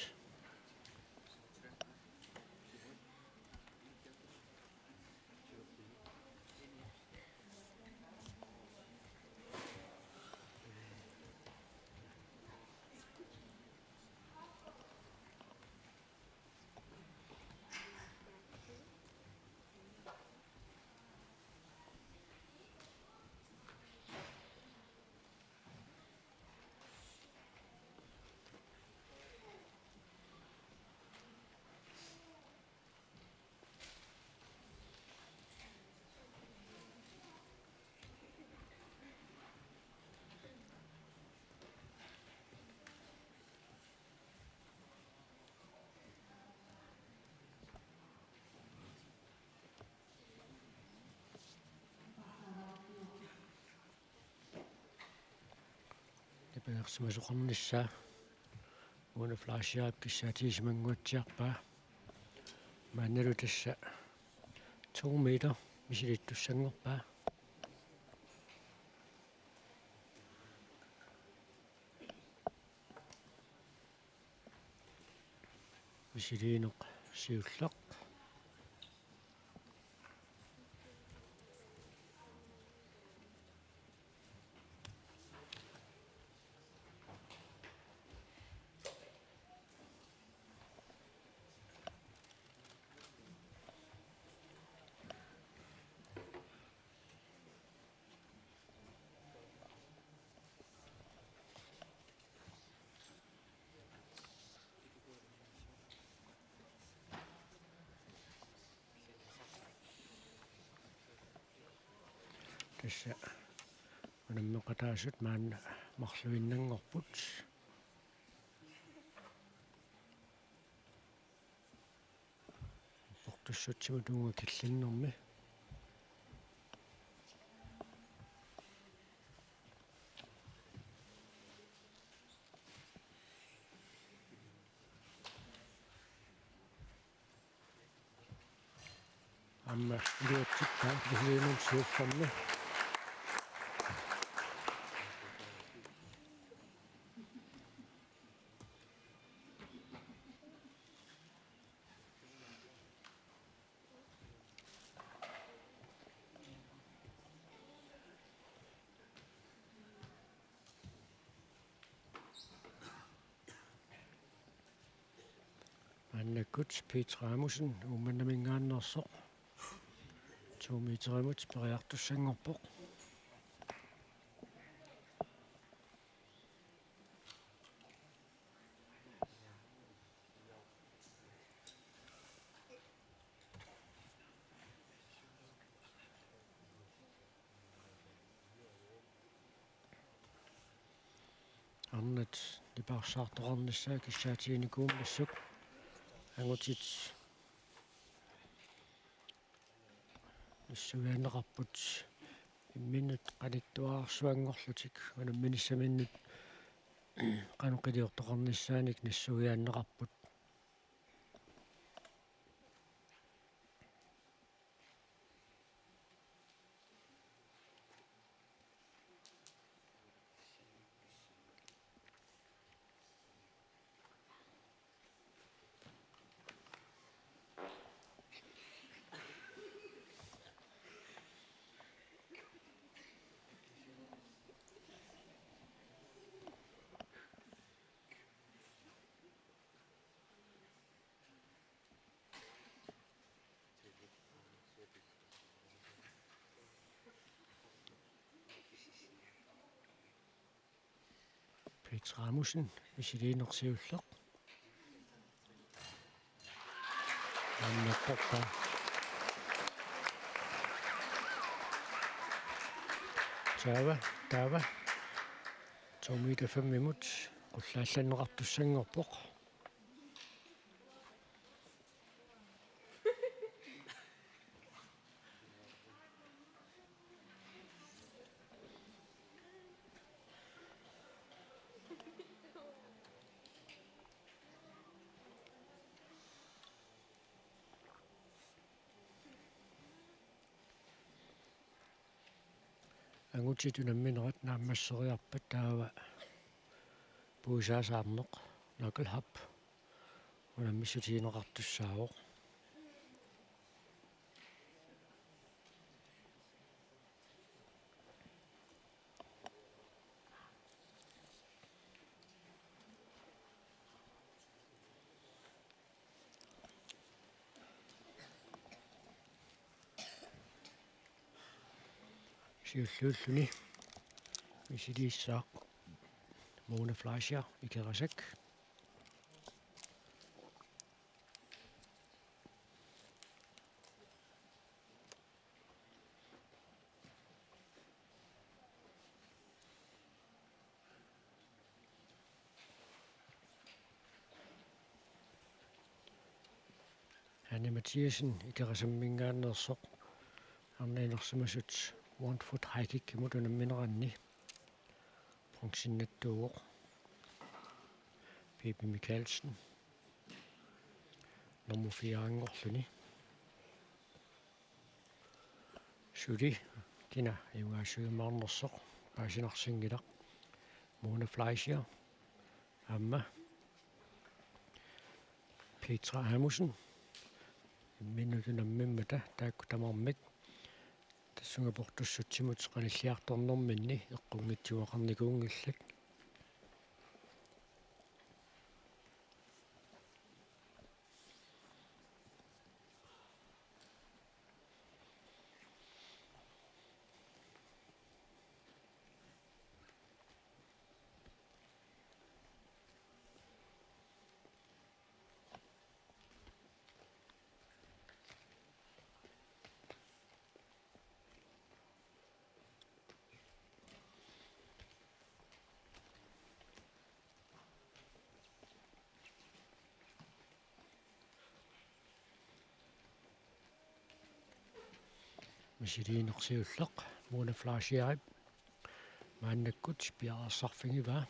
Nipangersimasoqarnissaa Mona Fleischerip kissaatigisimannguatsiarpaa. Maannalu tassa to meter misilittussanngorpaa. Misiliineq siulleq. Tassa unammeqataasut maanna marluinnanngorput. Portussutsimut uunga killinnermi. Aamma iluatsippaat misiliinut siullermi. Maannakkut Petra Amundsen Uummannaminngaanneersoq to meterimut periartussanngorpoq. Arnat nipaarsaartoqarnissaa kissaatiginikuummassuk angutit nassuiaanneqarput imminnut qanittuararsuanngorlutik unamminissaminnut qanoq iliortoqarnissaanik nassuiaanneqarput. Rasmussen, misiliineq siulleq. Aamma eqqortaa. Taava, taava. To meter femimut qullaallanneqartussanngorpoq. Angutit unamminerat naammasseriarpat taava puisaasaarneq, knucklehop, unammissutigineqartussaavoq. Siulliulluni misiliissaaq Mona Fleischer, Ikerasak. Hanne Mathiassen, Ikerasamminngaanneersoq, arnaanersimasut one foot high kickimut unammineranni bronzennattuuvoq. Pipi Mikaelsen, nummer fire-nngorluni. Suli kina ajugaasiumaarnersoq paasinarsinngilaq. Mona Fleischer aamma Petra Amundsen. Imminnut unammimmata taakku tamarmik tassunga portussutsimut qanilliartornerminni eqqunngitsuaqarnikuunngillat. Misiliineq siulleq Mona Fleischerip maannakkut piareersarfigivaa.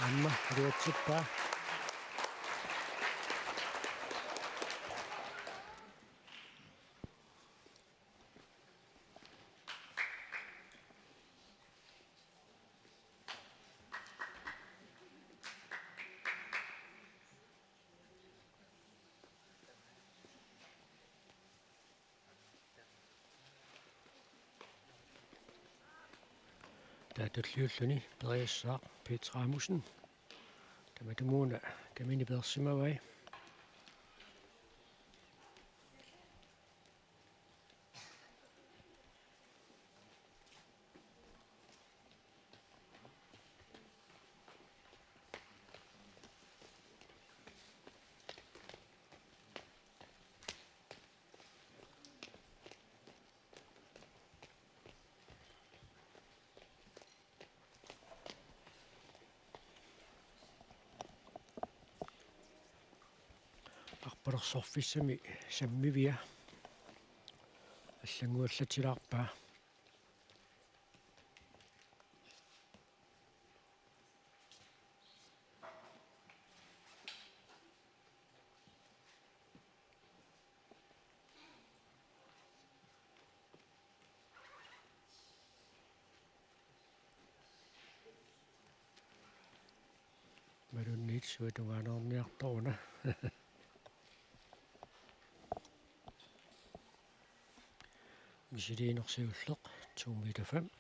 Aamma iluatsippaa. Taava tulliulluni periassaaq Petra Amundsen. Tamatumuuna kamini peersimavai. Arpalersorfissami sammivia allannguallatsilaarpaa. Suatungaanniartoruna. Misiliinersiulleq to meter fem.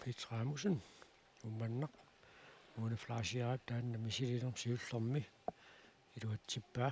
Peter Rasmussen, Uummannaq. Mona Fleischerip taanna misiliinermi siullermi iluatsippaa.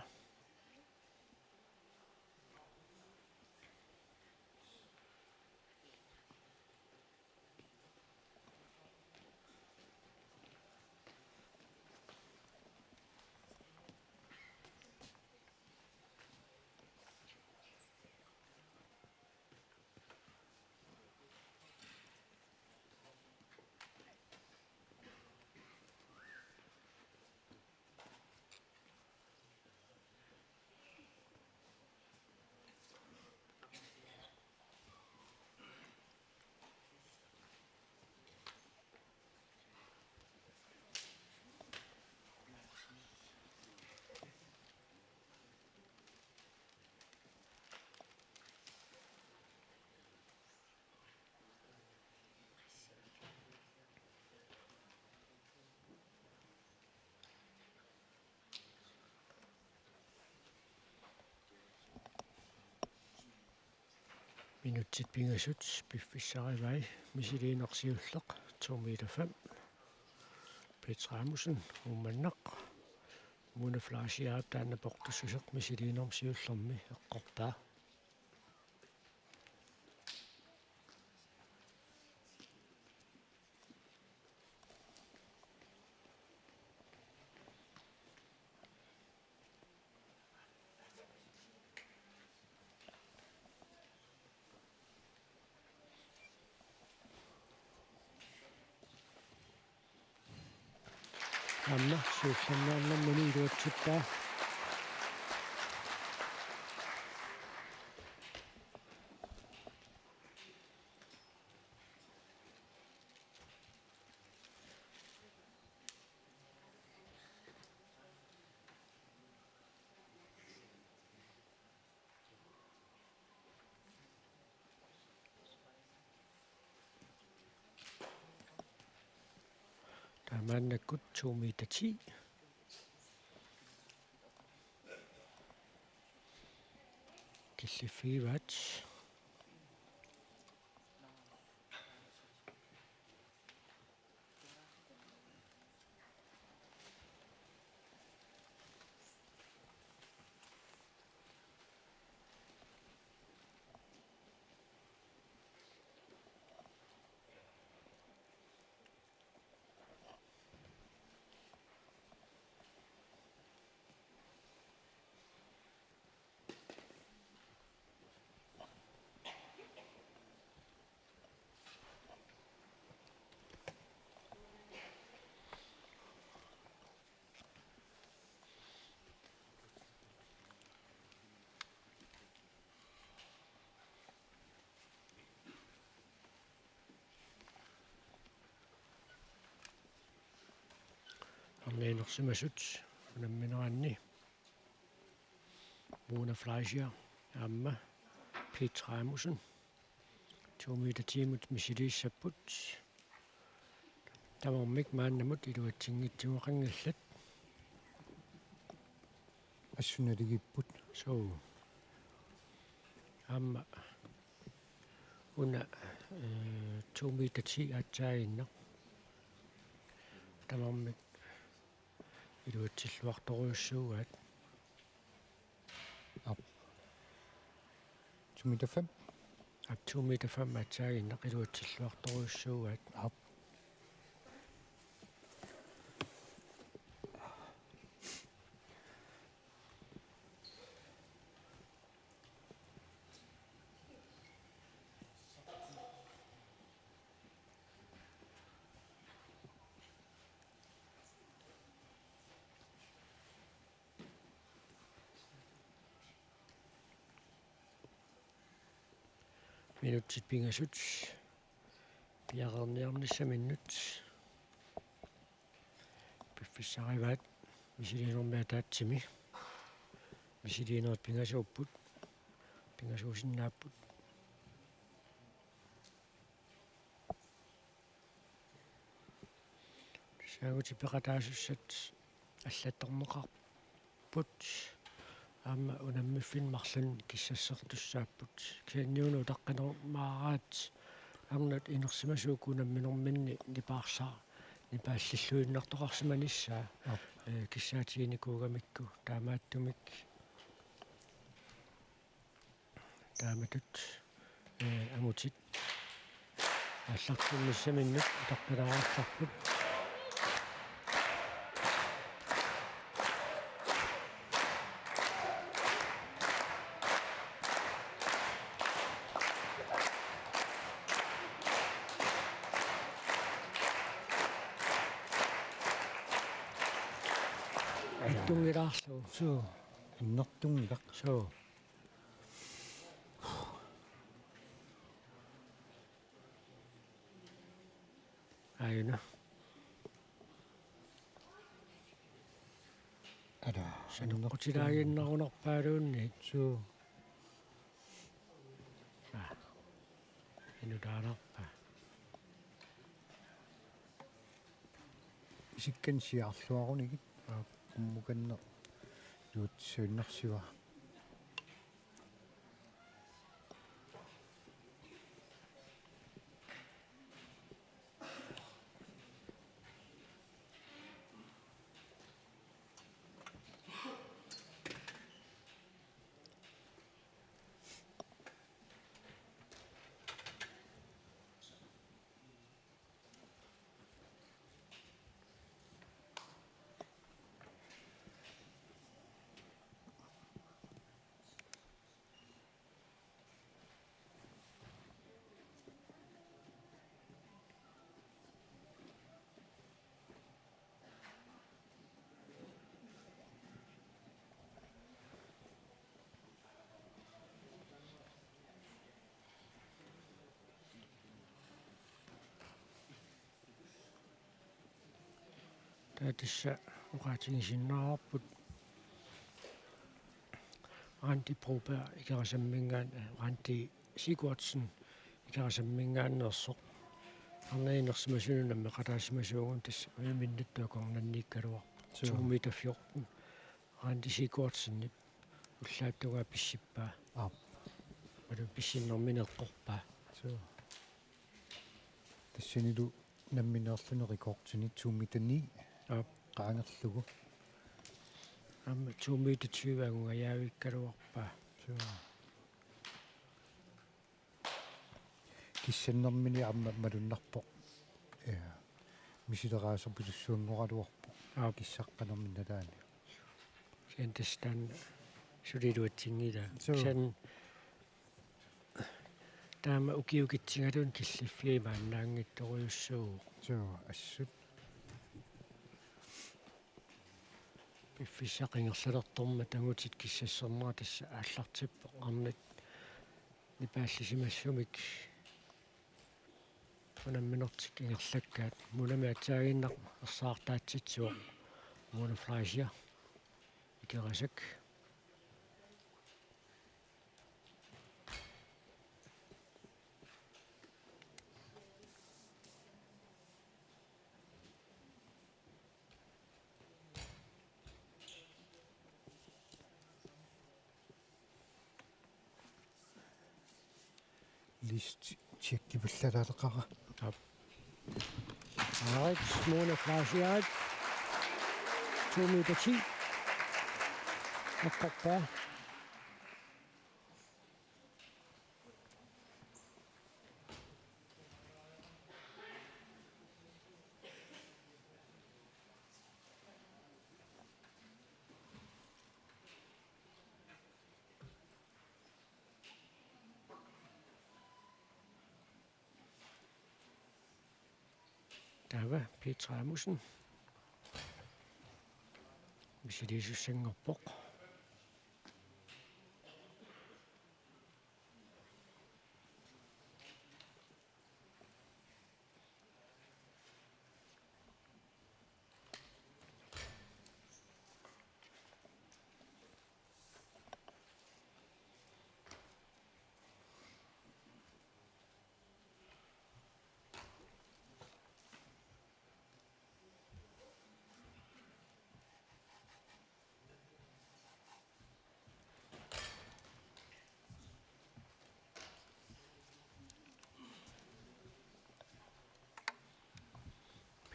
Minutsit pingasut piffissarivai, misiliinersiulleq to meter fem. Peter Rasmussen, Uummannaq. Mona Fleischerip taanna portussuseq misiliinermi siullermi eqqortaa. Aamma siullernaannarmini iluatsippaa. Taamaannakkut to meter ti. Killiffigivaat. Arnaanersimasut unammineranni Mona Fleischer aamma Peter Rasmussen to meter ti-mut misiliissapput. Tamarmik maannamut iluatsinngitsuaqanngillat. Assut naligipput. Suu. Aamma una, eh, to meter ti aatsaaginnaq. Tamarmik iluatsilluartorujussuugaat. Aap. To meter fem. Aap, to meter fem aatsaaginnaq iluatsilluartorujussuugaat. Aap. Minutsit pingasut piareerniarnissaminnut. Piffissarivaat misiliinermi ataatsimi. Misiliinerit pingasuupput. Pingasuusinnaapput. Angutit peqataasussat allattorneqarput aamma unammiffinni marlunnik kissassertussaapput. Kisianni una utaqqinermaaraat arnat inersimasuukkut unamminerminni nipaarsar-, nipaallilluinnartoqarsimanissaa. Aap. Ee, kissaatiginikuugamikku taamaattumik. Taamatut, ee, angutit aallartinnissaminnut utaqqilaareerparput. Attunngilaarlugu. Suu, annertunngilaq. Suu. Aajuna. Ada, saneqqutilaaginnarunarpaaluunniit. Suu. Aa. Inutaanarpa. Isikkan siaarluarunigit. Aa. Qummukanneq nuutsuinnarsivaa. Taava tassa oqaatigisinnaavarput Randi Broberg Ikerasamminngaan-, Randi Sigurdsen Ikerasamminngaanneersoq. Arnat inersimasunut nammineqataasimasuugami tassa uiminnattut akornanniikkaluarpoq. Suu. To meter fjorten. Randi Sigurdsenip ullaap tungaa pissippaa. Aap. Alu pissinnermini eqqorpaa. Suu. Tassanilu nammineerluni rekordini to meter ni. Aap. Qaangerlugu. Aamma to meter tyve angungajaavikkaluarpaa. Suu. Kissannermini aamma malunnarpoq. Ja. Misileraasorput tussuanngoraluarpoq. Aap. Kissaqqanermik nalaani. Kisianni tassa taanna suli iluatsinngilaa. Suu. Kisianni taama ukiukitsigaluni killiffiit imaannaanngitsorujussuuvoq. Suu, assut. Piffissaq ingerlalertormat angutit kissassernera tassa aallartippoq arnat nipaallisimassumik unamminertik ingerlakkaat. Munami aatsaaginnaq ersaartaatsitsivoq Mona Fleischer Ikerasak. List tjekkipallalaaleqara. Aap. Aarit Mona Fleischer. To meter ti. Eqqorpaa. Taava Petra Amundsen. Misiliisussanngorpoq.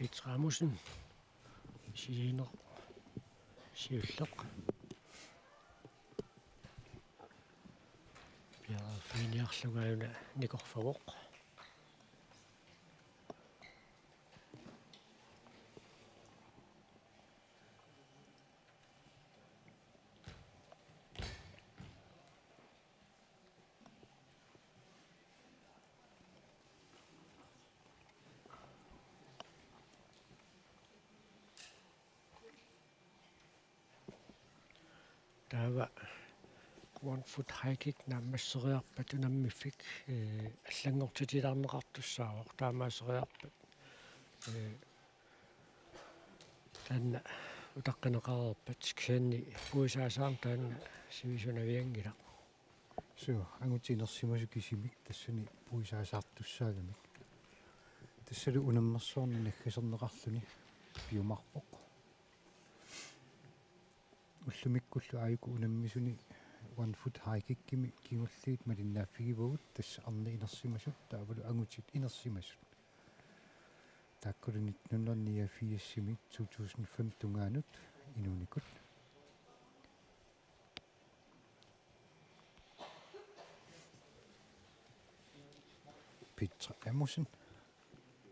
Pete Rasmussen. Siulineq siulleq. Piareerfiginiarlugu aajuna nikorfavoq. Taava one foot high kick naammasseriarpat unammiffik, ee, allanngortitilaarneqartussaavoq taamaaseriarpat. Ee, taanna utaqqineqareerpat kisianni puisaasaarneq taanna sivisunavianngilaq. Suu, angutit inersimasut kisimik tassani puisaasaartussaagamik. Tassalu unammersuarnik naggaserneqarluni piumaarpoq. Ullumikkullu aajuku unammisuni one foot high kickimi kingulliit malinnaaffigivagut, tassa arnat inersimasut taavalu angutit inersimasut. Taakkulu nitten hundrede niogfirsimi to tusind fem tungaanut inuunikut. Peter Amundsen,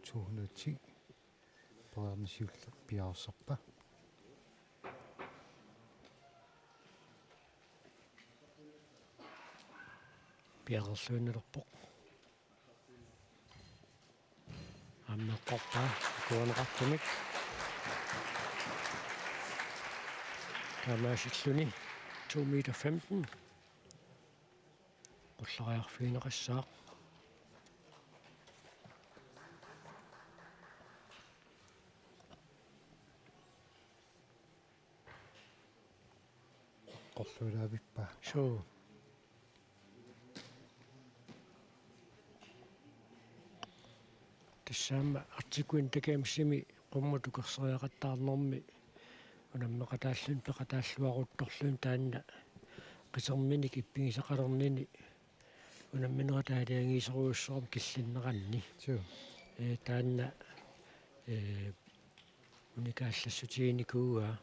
to hundrede og ti, periarneq siulleq piareersarpa? Piareerluinnarpoq. Aamma eqqorpaa akuerineqartumik. Taamaasilluni to meter femten. Qullariarfigineqassaaq. Eqqorluilaavippaa? Suu. Tassa aamma Arctic Winter Gamesimi qummut tukerseriaqattaarnermi unammeqataalluni peqataalluaruttorluni taanna qiterminik ippigisaqalernini unamminerat aalajangiisorujussuarmik killinneranni. Suu. Ee, taanna, ee, unikaallassutiginikuuaa,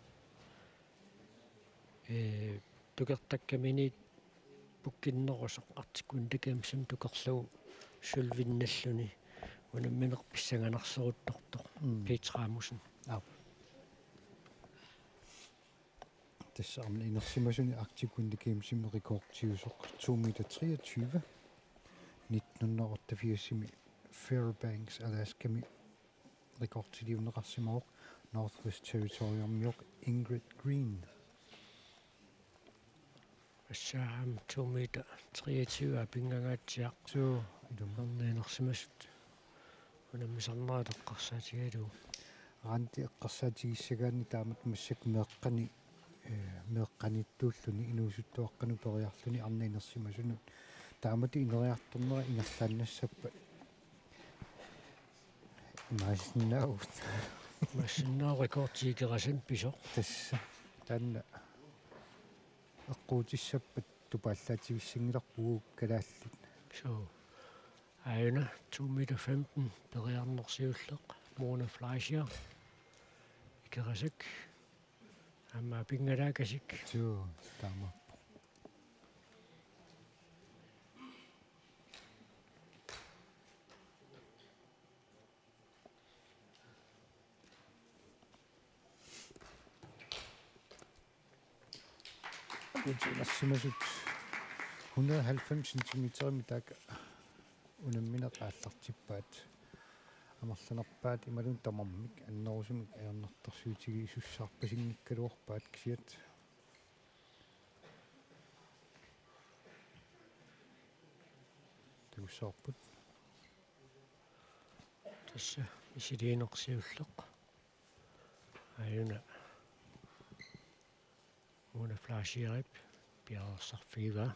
ee, tukertakkaminit pukkinnerusoq Arctic Winter Gamesimi tukerlugu sølvinnalluni unammineq pissanganarseruttortoq. Mm. Peter Rasmussen. Aap. Tassa arnat inersimasuni Arctic Winter Gamesimi rekordiusoq to meter treogtyve. Nitten hundrede otteogfirsimi Fairbanks, Alaskami rekordiliunneqarsimavoq Northwest Territoriumioq Ingrid Green. Tassa aamma to meter treogtyve pinngangaatsiaq. Suu, ilumut. Arnat inersimasut unammisarnerat eqqarsaatigalugu. Randi eqqarsaatigissagaanni taamatut massakkut meeqqani, ee, meeqqaniittuulluni inuusuttuaqqanut periarluni arnat inersimasunut. Taamatut ineriartornera ingerlaannassappat imaassinnaavoq. Imaassinnaavoq rekordi Ikerasanut pisoq. Tassa. Taanna eqquutissappat tupaallaatigiissanngilarput kalaallit. Suu. Aajuna to meter femten periarneq siulleq Mona Fleischer. Ikerasak. Aamma pinngalaakasik. Suu, taamaappoq. Utersimasut hundrede og halvfems centimeterimik taakku unammineq aallartippaat. Amerlanerpaat imaluunniit tamarmik annerusumik ajornartorsiutigisussaarpasinngikkaluarpaat kisiat. Takussavarput. Tassa misiliineq siulleq. Aajuna Mona Fleischerip piareersarfigivaa.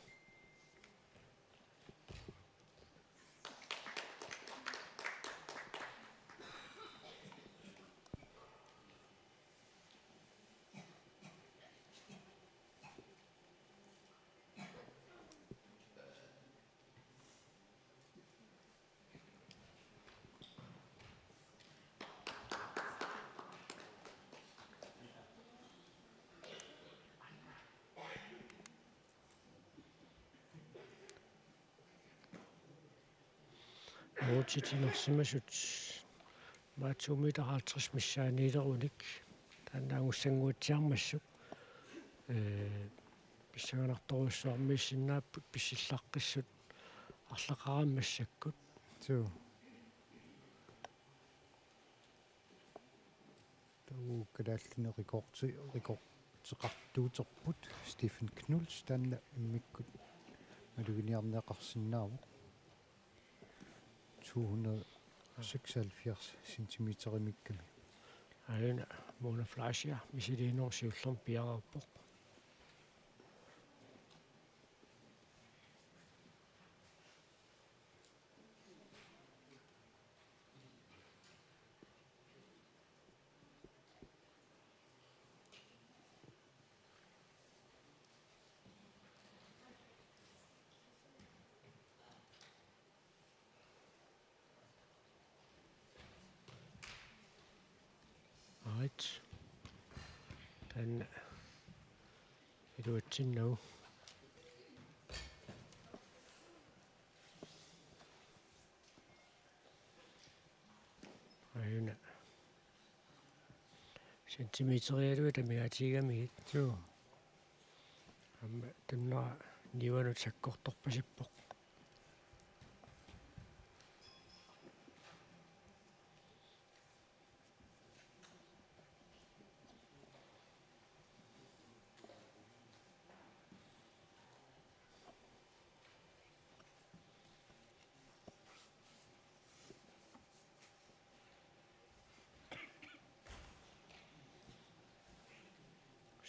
Utsitinersimasut maatsuumiit halvtreds missaaniilerunik taanna angussannguatsiarmassuk, ee, pissanganartorujussuarmiissinnaapput pissillaqqissut arlaqaraat massakkut. Suu. Taava kalaallinit rekordi-, rekordeqartuuterput Stephen Knuth taanna immikkut maluginiarneqarsinnaavoq. To hundrede og seksoghalvfjerds centimeterimiikkami. Aajuna Mona Fleischer misiliinerup siullermi piareerpoq. Right. Taanna iluatsinnagu. Aajuna. Centimeterialuit amigaatigigamigit. Suu. Aamma tunna niuanut sakkortorpasippoq.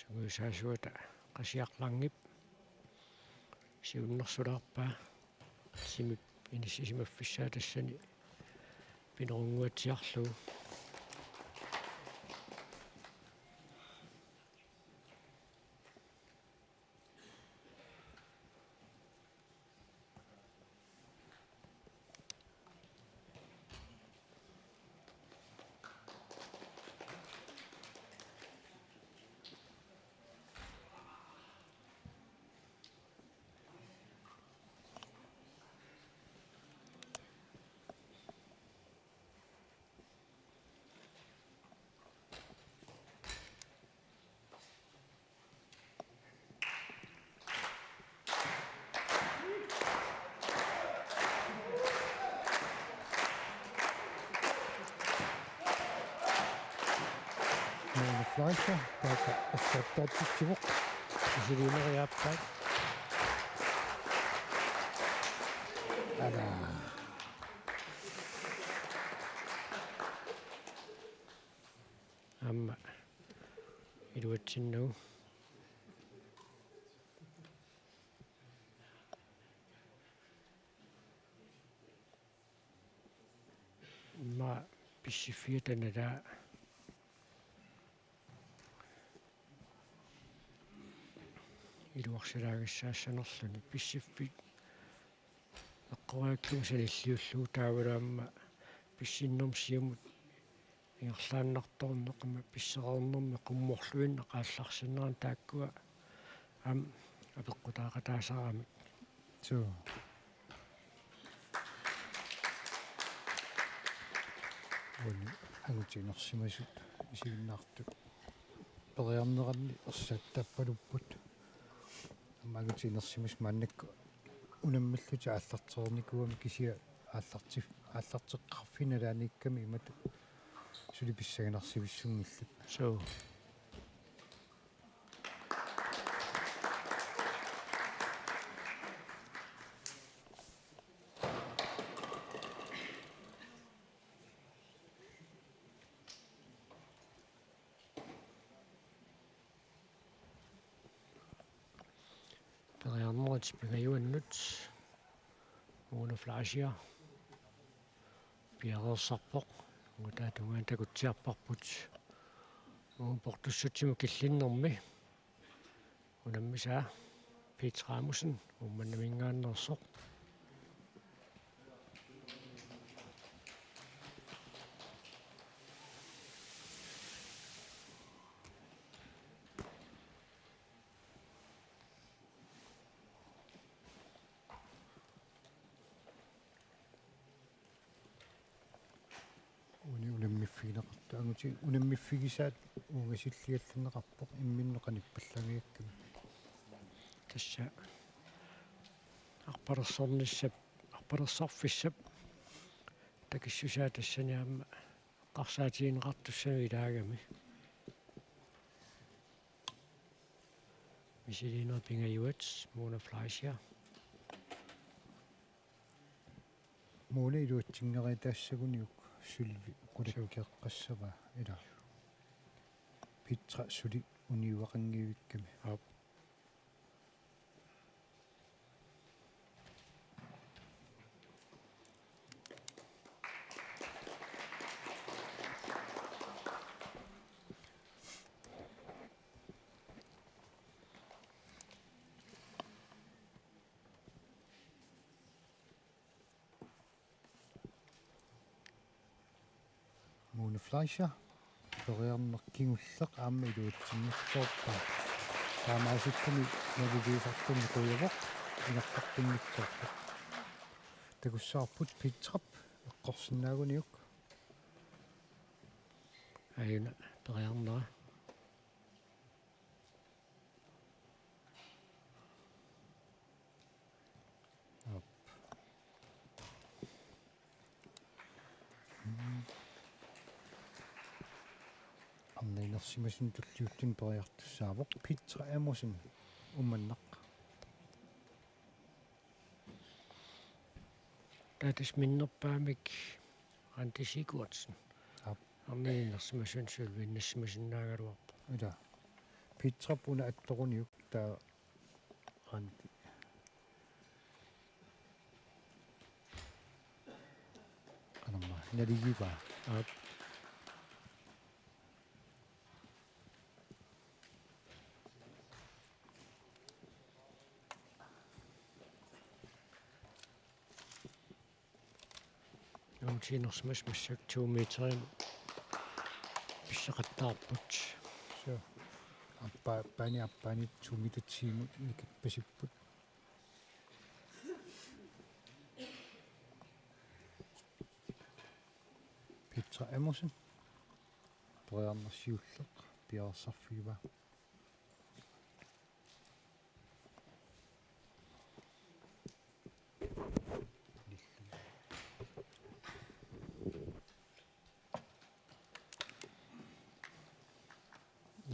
Sungiusaasuata Qasiaq Langep siunnersulaarpaa, timip inissisimaffissaa tassani pinerunnguatsiarlugu. Mona Fleischer, taakku ersattaatitsivoq. Misiliineriaappaat. Ala. Aamma iluatsinnagu. Immaqa pissiffiata nalaa iluarsilaagissaassanerluni, pissiffik eqqoriarlugu sanilliullugu taavalu aamma pissinnermut siumut ingerlaannartorneq aamma pissereernermi qummorluinnaq aallarsinnera taakkua aamma apeqqutaaqataasaramik. Suu. Uani angutit inersimasut isiginnaartut periarneranni ersaattappalupput. Aamma angutit inersimasut maannakkut unammillutik aallartereernikuugamik kisianni aallarti-, aallarteqqarfik nalaaniikkami imatut suli pissanganarsivissunngillat. Suu. Periarnerit pingajuannut Mona Fleischer piareersarpoq. Uunga taava tungaanut takutsiarparput uunga portussutsimut killinnermi unammisaa Pete Rasmussen Uummannaminngaanneersoq. Neqartoq angutit unammiffigisaat uungasilliallanneqarpoq imminnut qanippallaanngikkami. Tassa arpalersornissap, arpalersorfissap takissusaa tassani aamma eqqarsaatigineqartussanut ilaagami. Misiliineq pingajuat Mona Fleischer. Mona iluatsinngeriataassaguniuk sølvi qulakkeeqqassavaa ila. Petra suli uniuaqanngivikkami. Aap. Mona Fleischer, periarneq kingulleq aamma iluatsinngitsoorpaa. Taamaasilluni naliliisartunni qujavoq, inertartunngitsoorpoq. Takussavarput Petrap eqqorsinnaaguniuk. Aajuna periarnera. Aap. Mm. Arnat inersimasuni tulliuttuni periartussaavoq Petra Amundsen, Uummannaq. Taava tassa minnerpaamik Randi Sigurdsen. Aap. Arnat inersimasuni sølvinnissimasinnaagaluarpoq. Ila. Petrap una attoruniuk taava Randi. Qanormaa, naligivaa. Aap. Nungutsiinersimasut massakkut to meterimut pisseqattaarput. Suu. Appa-, appaani, appaani to meter ti-mut nikippasipput. Petra Amundsen. Periarneq siulleq piareersarfigivaa.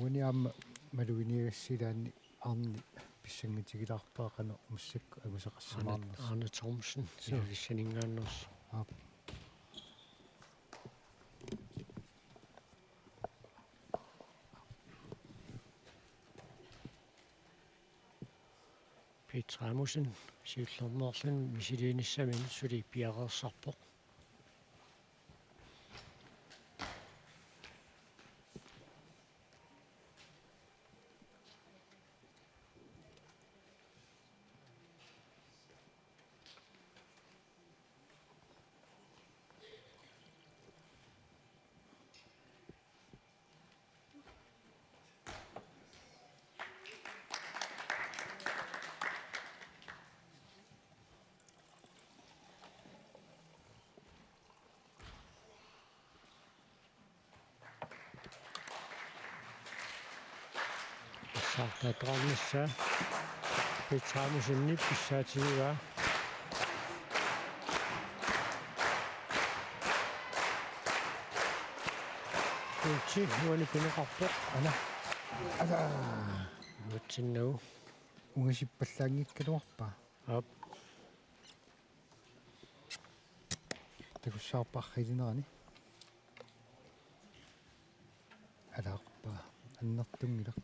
Uani aamma maluginiagassat ilaanni arnat pissanngatigilaarpaa qanoq massakkut angusaqassamaarnersoq. Arne, Arne Thomsen, suu, Ilulissaninngaanneersoq. Aap. Petra Amundsen siullermeerluni misiliinissaminnut suli piareersarpoq. Saartaattoqarnissaa Petra Amundsenip pissaatigivaa. Kuulti uani pineqarpoq. Ana. Ana. Iluatsinnagu. Ungasippallaanngikkaluarpaa. Aap. Takussavarput arriilinerani. Alaarpaa. Annertunngilaq.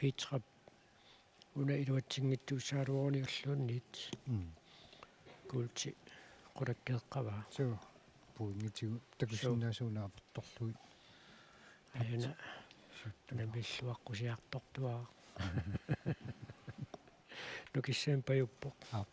Petrap una iluatsinngitsuussagaluaruniulluunniit. Mm. Kuulti qulakkeeqqavaa. Suu, pointigut takusinnaasut una aportorlugit. Aajuna Namilluaqqusiartortuaq. Nukissanik pajuppoq. Aap.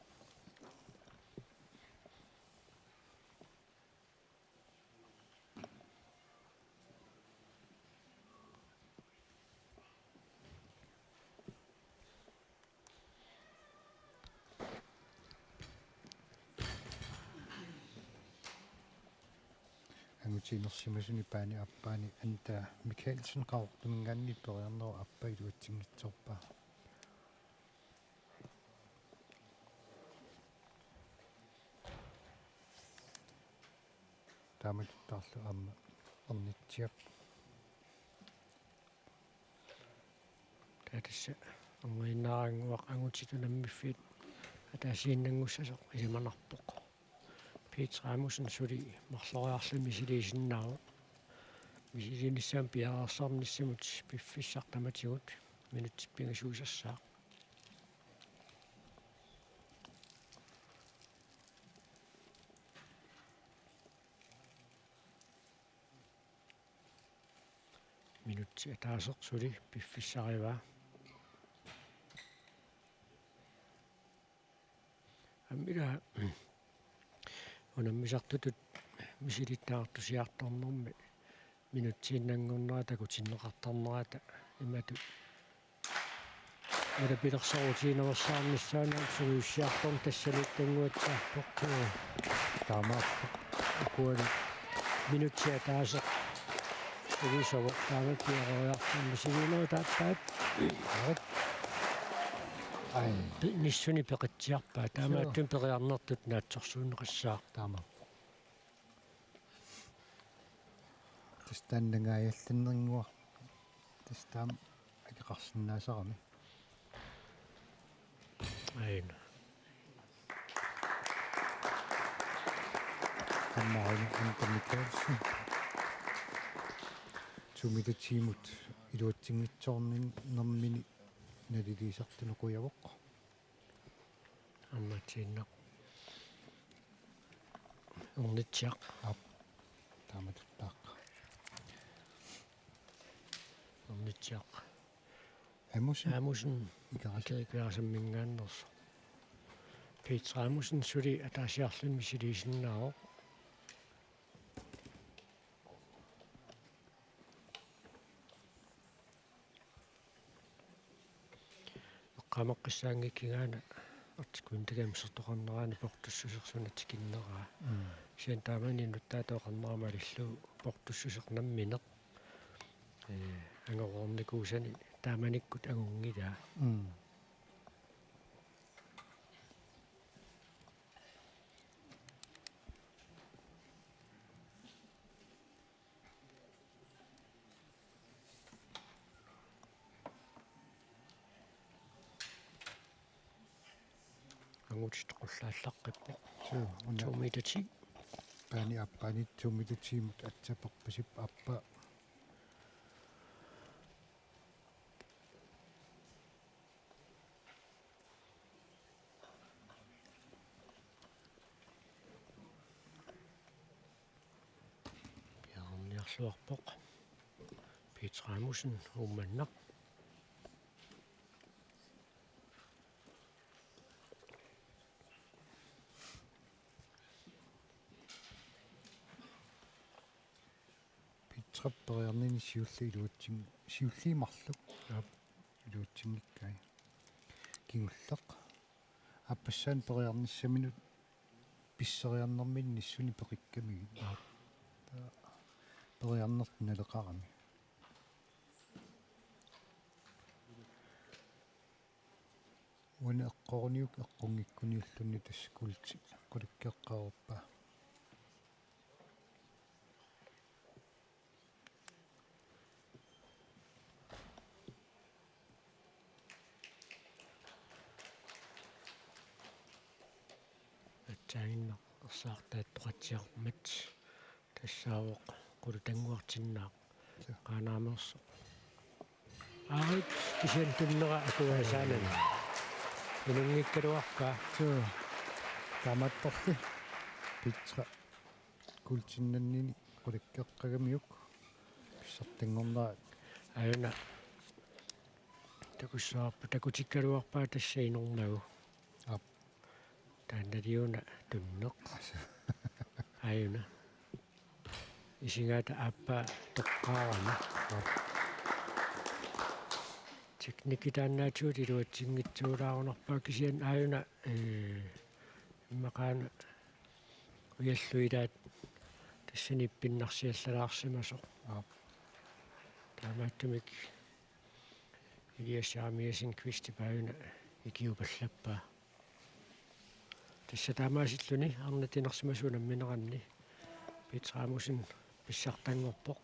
Angutiinersimasuni paani aappaani Anda Mikaelsen Qaqortuminngaanniit periarnerup aappaa iluatsinngitsoorpaa. Taamatuttaarlu aamma Ornitsiaq. Taava tassa anguniarannguaq angutitut nammiffik ataasiinnanngussasoq ilimanarpoq. Peter Amundsen suli marloriarluni misiliisinnaavoq. Misiliinissamut piareersarnissamut piffissaq tamatigut minutsit pingasuusassaaq. Minutsi ataaseq suli piffissarivaa. Aamma ila unammisartutut misilittagartusiartornermi minutsiinnanngornera takutinneqartarnerata imatut ulapilersorutigineqarsinnaanissaanik suliussiartorneq tassaniittannguatsiarpoq. Taamaappoq. Ukuani minutsi ataaseq. Uisoq taama piareeriartorneq misiliinerup aappaat. Ai. Nissuni peqitsiarpaa. Taamaattumik periarnertut naatsorsuunneqassaaq. Taama. Tassa taanna nangaajallannernnguaq. Tassa taama akeqarsinnaasarami. Aina. Aamma aina Anda Mikaelsen. Tumitatsimut iluatsinngitsoornermini naliliisartunut qujavoq. Aamma tiinnaq. Ornitsiaq. Aap. Taamatuttaaq. Ornitsiaq. Amundsen. Amundsen. Ikerasa. Ikerasa Amundsen-minngaanneersoq. Peter Amundsen suli ataasiarluni misiliisinnaavoq. Eqqaamaqqissaanngikkigaana artikkuintikam sertoqarneraani portussusersunatikinneraa. Mm. Kisianni taamani nuttaatoqarnerama alillu portussusernaminneq. Ee, angorornikuusani taamanikkut angunngilaa. Mm. Angutit qullaallaqqippoq. Suu, una. To meter ti. Paani aappaani to meter timut aatsaat perpasippoq aappaa. Piareerniarluarpoq. Peter Amundsen, Uummannaq. Peterip periarnini siulliit iluatsin-, siulliit marluk. Aap. Iluatsinngikkai. Kingulleq. Aappassaani periarnissaminut pisseriarnermini nissuni peqikkamigit. Aap. Taava periarnertut naleqarami. Uani eqqoruniuk eqqunngikkuniulluni tassa kuulti qulakkeeqqaruppaa. Atsaaginnaq ersaartaattoqatsiarmat tassaavoq qulutannguartinnaaq. Joo. Qaanaameersoq. Aarit kisianni tunnera akuerisaanani. Inunngikkaluarpaa. Joo. Taamaattorli. Petra. Kuultinnannini qulakkeeqqagamiuk pissartanngornera. Aajuna takussavarput, takutikkaluarpaa tassa inornagu. Aap. Taannaliuna tunneq. Aajuna. Isigaata aappaa toqqaarama. Aap. Teknikki taannaatigut iluatsinngitsoorlaarunarpaa kisianni aajuna, ee, immaqaana ujallu ilaat tassani ippinnarsiallalaarsimasoq. Aap. Taamaattumik Elias Jeremiassen Kvistip aajuna ikiupallappaa. Tassa taamaasilluni arnat inersimasut unammineranni Peter Amundsen pissartanngorpoq.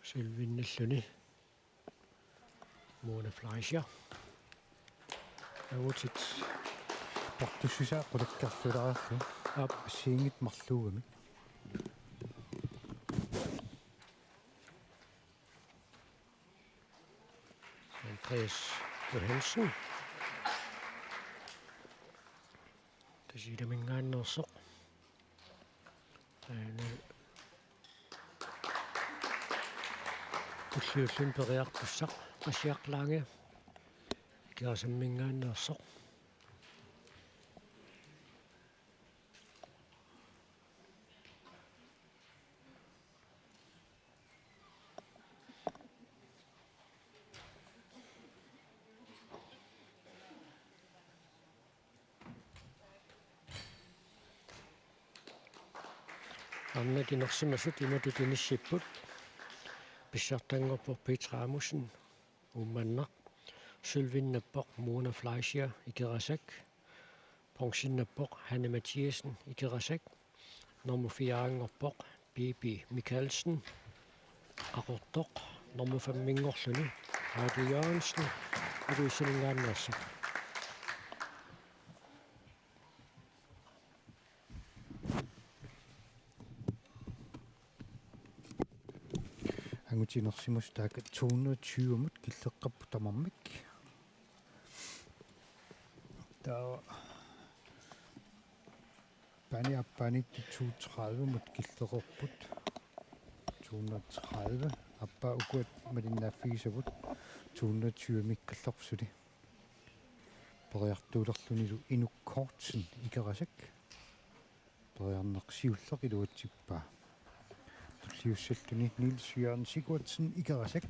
Sølvinnalluni Mona Fleischer. Angutit. Portussusaa qulakkeertulaarlu. Aap. Assigiinngitsut marluugamik. Andreas Johansen. Tasiilaminngaanneersoq. Aana. Tulliulluni periartussaq Qasiaq Lange. Ikerasamminngaanneersoq. Arnat inersimasut imatut inissipput. Pissartanngorpoq Peter Amundsen, Uummannaq. Sølvinnappoq Mona Fleischer, Ikerasak. Bronzennappoq Hanne Mathiassen, Ikerasak. Nummer fire-nngorpoq Bibi Mikaelsen, Qaqortoq. Nummer fem-inngorluni Aadu Jørgensen, Ilulissaninngaanneersoq. Angutit inersimasut taakku to hundrede tyve-mut killeqarput tamarmik. Taava Paani aappaaniittut to tredive-mut killeqarput. To hundrede tredive. Aappaa ukua malinnaaffigisavut to hundrede tyve-mikkallarput suli. Periartuulerlunilu Inuk Kortsen, Ikerasak. Periarneq siulleq iluatsippaa. Tulliussalluni Niels Jørgen Sigurdsen, Ikerasak.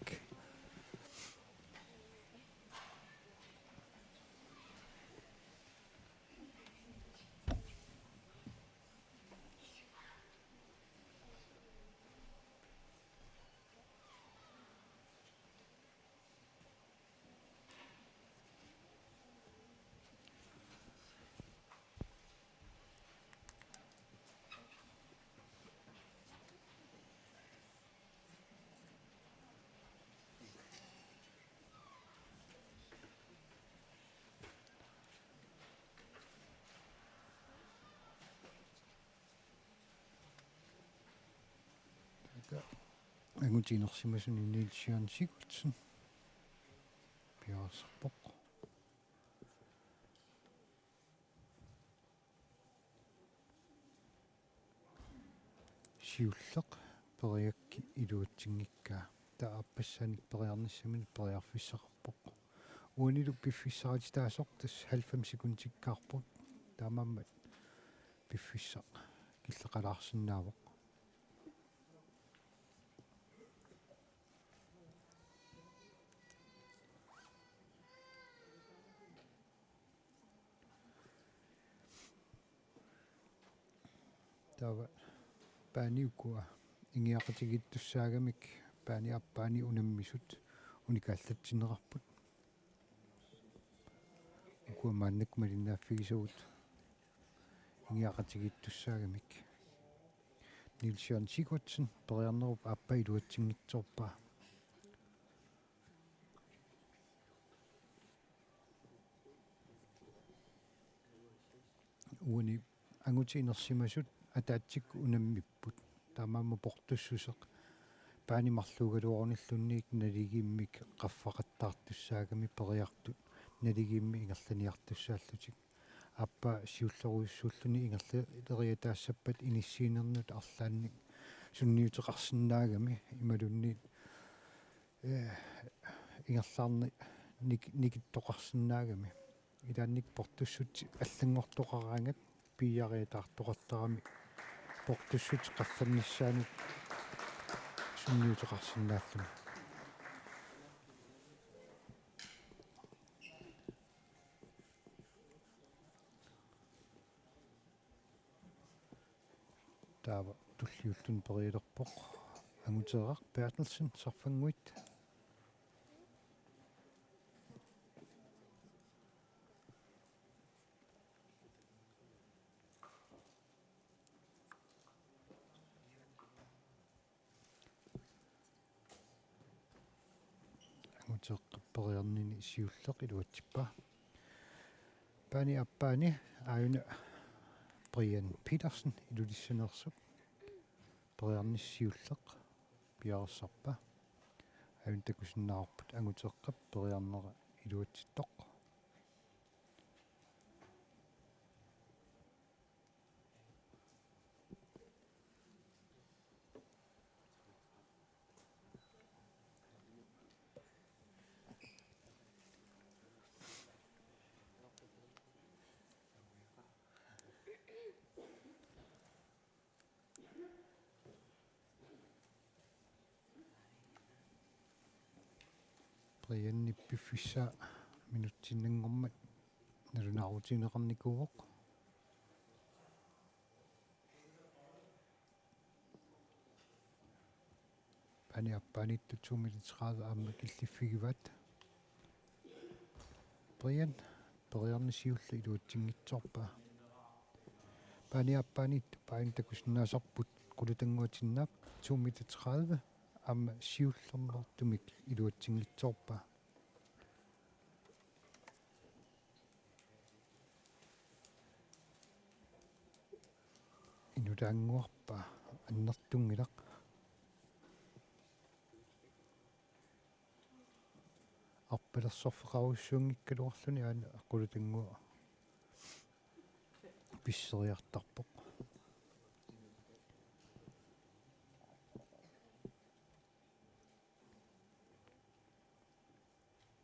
Taakku angutit inersimasuni Niels Jørgen Sigurdsen piareersarpoq. Siulleq periakkit iluatsinngikkaa. Taava aappassaanik periarnissaminik periarfissaqarpoq. Uanilu piffissarititaasoq tassa halvfems sekundikkaarput. Taamaammat piffissaq killeqalaarsinnaavoq. Taava paani ukua ingiaqatigiittussaagamik paani aappaani unammisut unikaallatsinneqarput. Ukua maannakkut malinnaaffigisavut ingiaqatigiittussaagamik. Niels Jørgen Sigurdsen periarnerup aappaa iluatsinngitsoorpaa. Uani angutit inersimasut ataatsikkut unammipput. Taamaammat portussuseq paani marluugaluarunilluunniit naligiimmik qaffaqattaartussaagami periartut naligiimmik ingerlaniartussaallutik. aappaa siullerujussuulluni ingerlariataassappat inissiinernut arlaannik sunniuteqarsinnaagami imaluunniit, eh, ingerlaarneq nik-, nikittoqarsinnaagami. Ilaannik portussut allanngortoqaraangat piiariataartoqartarami portussut qaffannissaanut sunniuteqarsinnaalluni. Taava tulliulluni perialerpoq Anguteeraq Berthelsen Sarfannguit. Anguteeqqap periarnini siulleq iluatsippaa. Paani aappaani aajuna Brian Petersen Ilulissaneersup periarnissaq siulleq piareersarpaa. Aajuna takusinnaavarput Anguteeqqap periarnera iluatsittoq. Brianip piffissaa minutsinnanngormat nalunaarutigineqarnikuuvoq. Paani aappaaniittut to meter tredive aamma killiffigivaat. Brian, periarneq siulleq iluatsinngitsoorpaa. Paani aappaaniittut aajuna takusinnaasarput Qulutannguatinnaap to meter tredive aamma siullermeertumik iluatsinngitsoorpaa. Inutaannguarpaa annertunngilaq. Arpalersorfeqarujussuunngikkaluarluni aana Qulutannguaq pisseriartarpoq.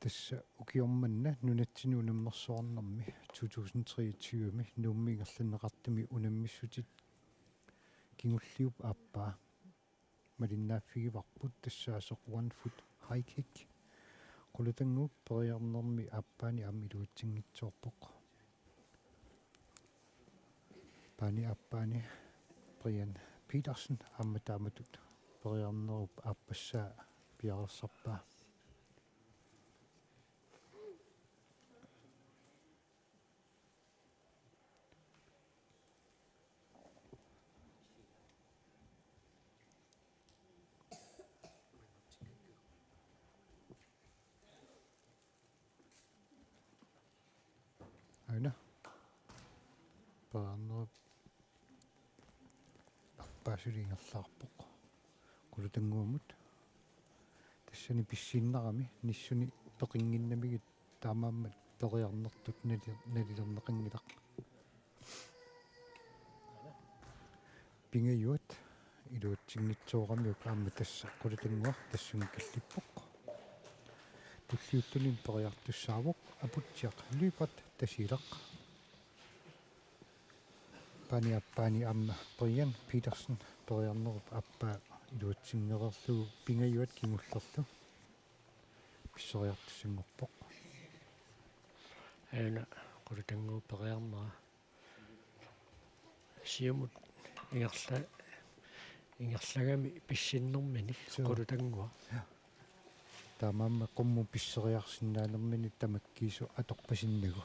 Tassa ukioq manna nunatsinni unammersuarnermi to tusind treogtyve-mi Nuummi ingerlanneqartumi unammissutit kingulliup aappaa malinnaaffigivarput tassaasoq one foot high kick. Qulutannguup periarnermi aappaani aamma iluatsinngitsoorpoq. Paani aappaani Brian Petersen aamma taamatut periarnerup aappassaa piareersarpaa. Aana. Periarnerup aappaa suli ingerlaarpoq Qulutannguamut. Tassani pissiinnarami nissuni peqinnginnamigit taamaammat periarnertut nali-, nalilerneqanngilaq. Pingajuat iluatsinngitsooramiuk aamma tassa Qulutannguaq tassunga killippoq. Tulliulluni periartussaavoq Aputsiaq Lyberth Tasiilaq. Paani aappaani aamma Brian Petersen periarnerup aappaa iluatsinngereerlugu pingajuat kingullerlu pisseriartussanngorpoq. Aana Qulutannguup periarnera. Siumut ingerla-, ingerlagami pissinnermini. Suu. Qulutannguaq. Ja. Taamaammat qummut pisseriarsinnaanermini tamakkiisumik atorpasinnagu.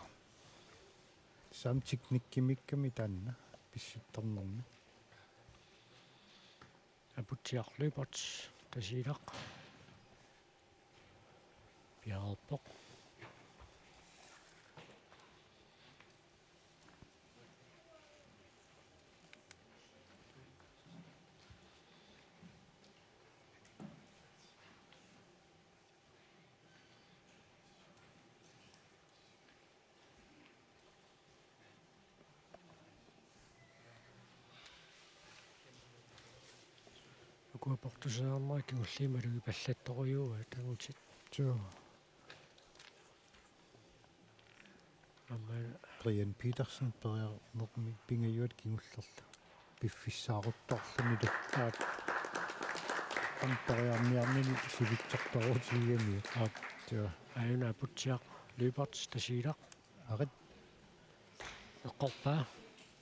Saam teknikkimiikkami taanna pissuttarnermi. Aputsiaq Lyberth Tasiilaq piareerpoq. Uaportuseernerit kingulliit malugipallattorujuuaat angutit. Suu. Aamma Brian Petersen periarnermi pingajuat kingullerlu piffissaaruttorlunilu. Aap. Aamma periarniarnini sivitsortorutigigamik. Aap. Suu. Aajuna Aputsiaq Lyberth Tasiilaq. Arit. Eqqorpaa.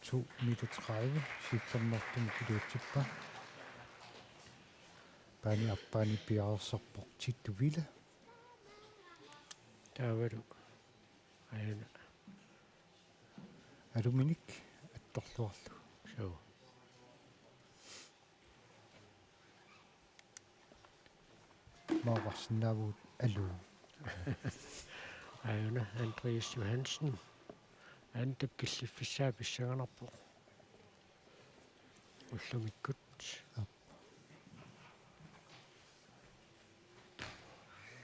To meter tredive, siullermeertumik iluatsippaa. Paani aappaani piareersarpoq Tittu Wille. Taavalu. Aajuna. Aluminik attorluarlugu. Suu. Maararsinnaavugut aluu. Aajuna Andreas Johansen. Andap killiffissaa pissanganarpoq. Ullumikkut. Aap.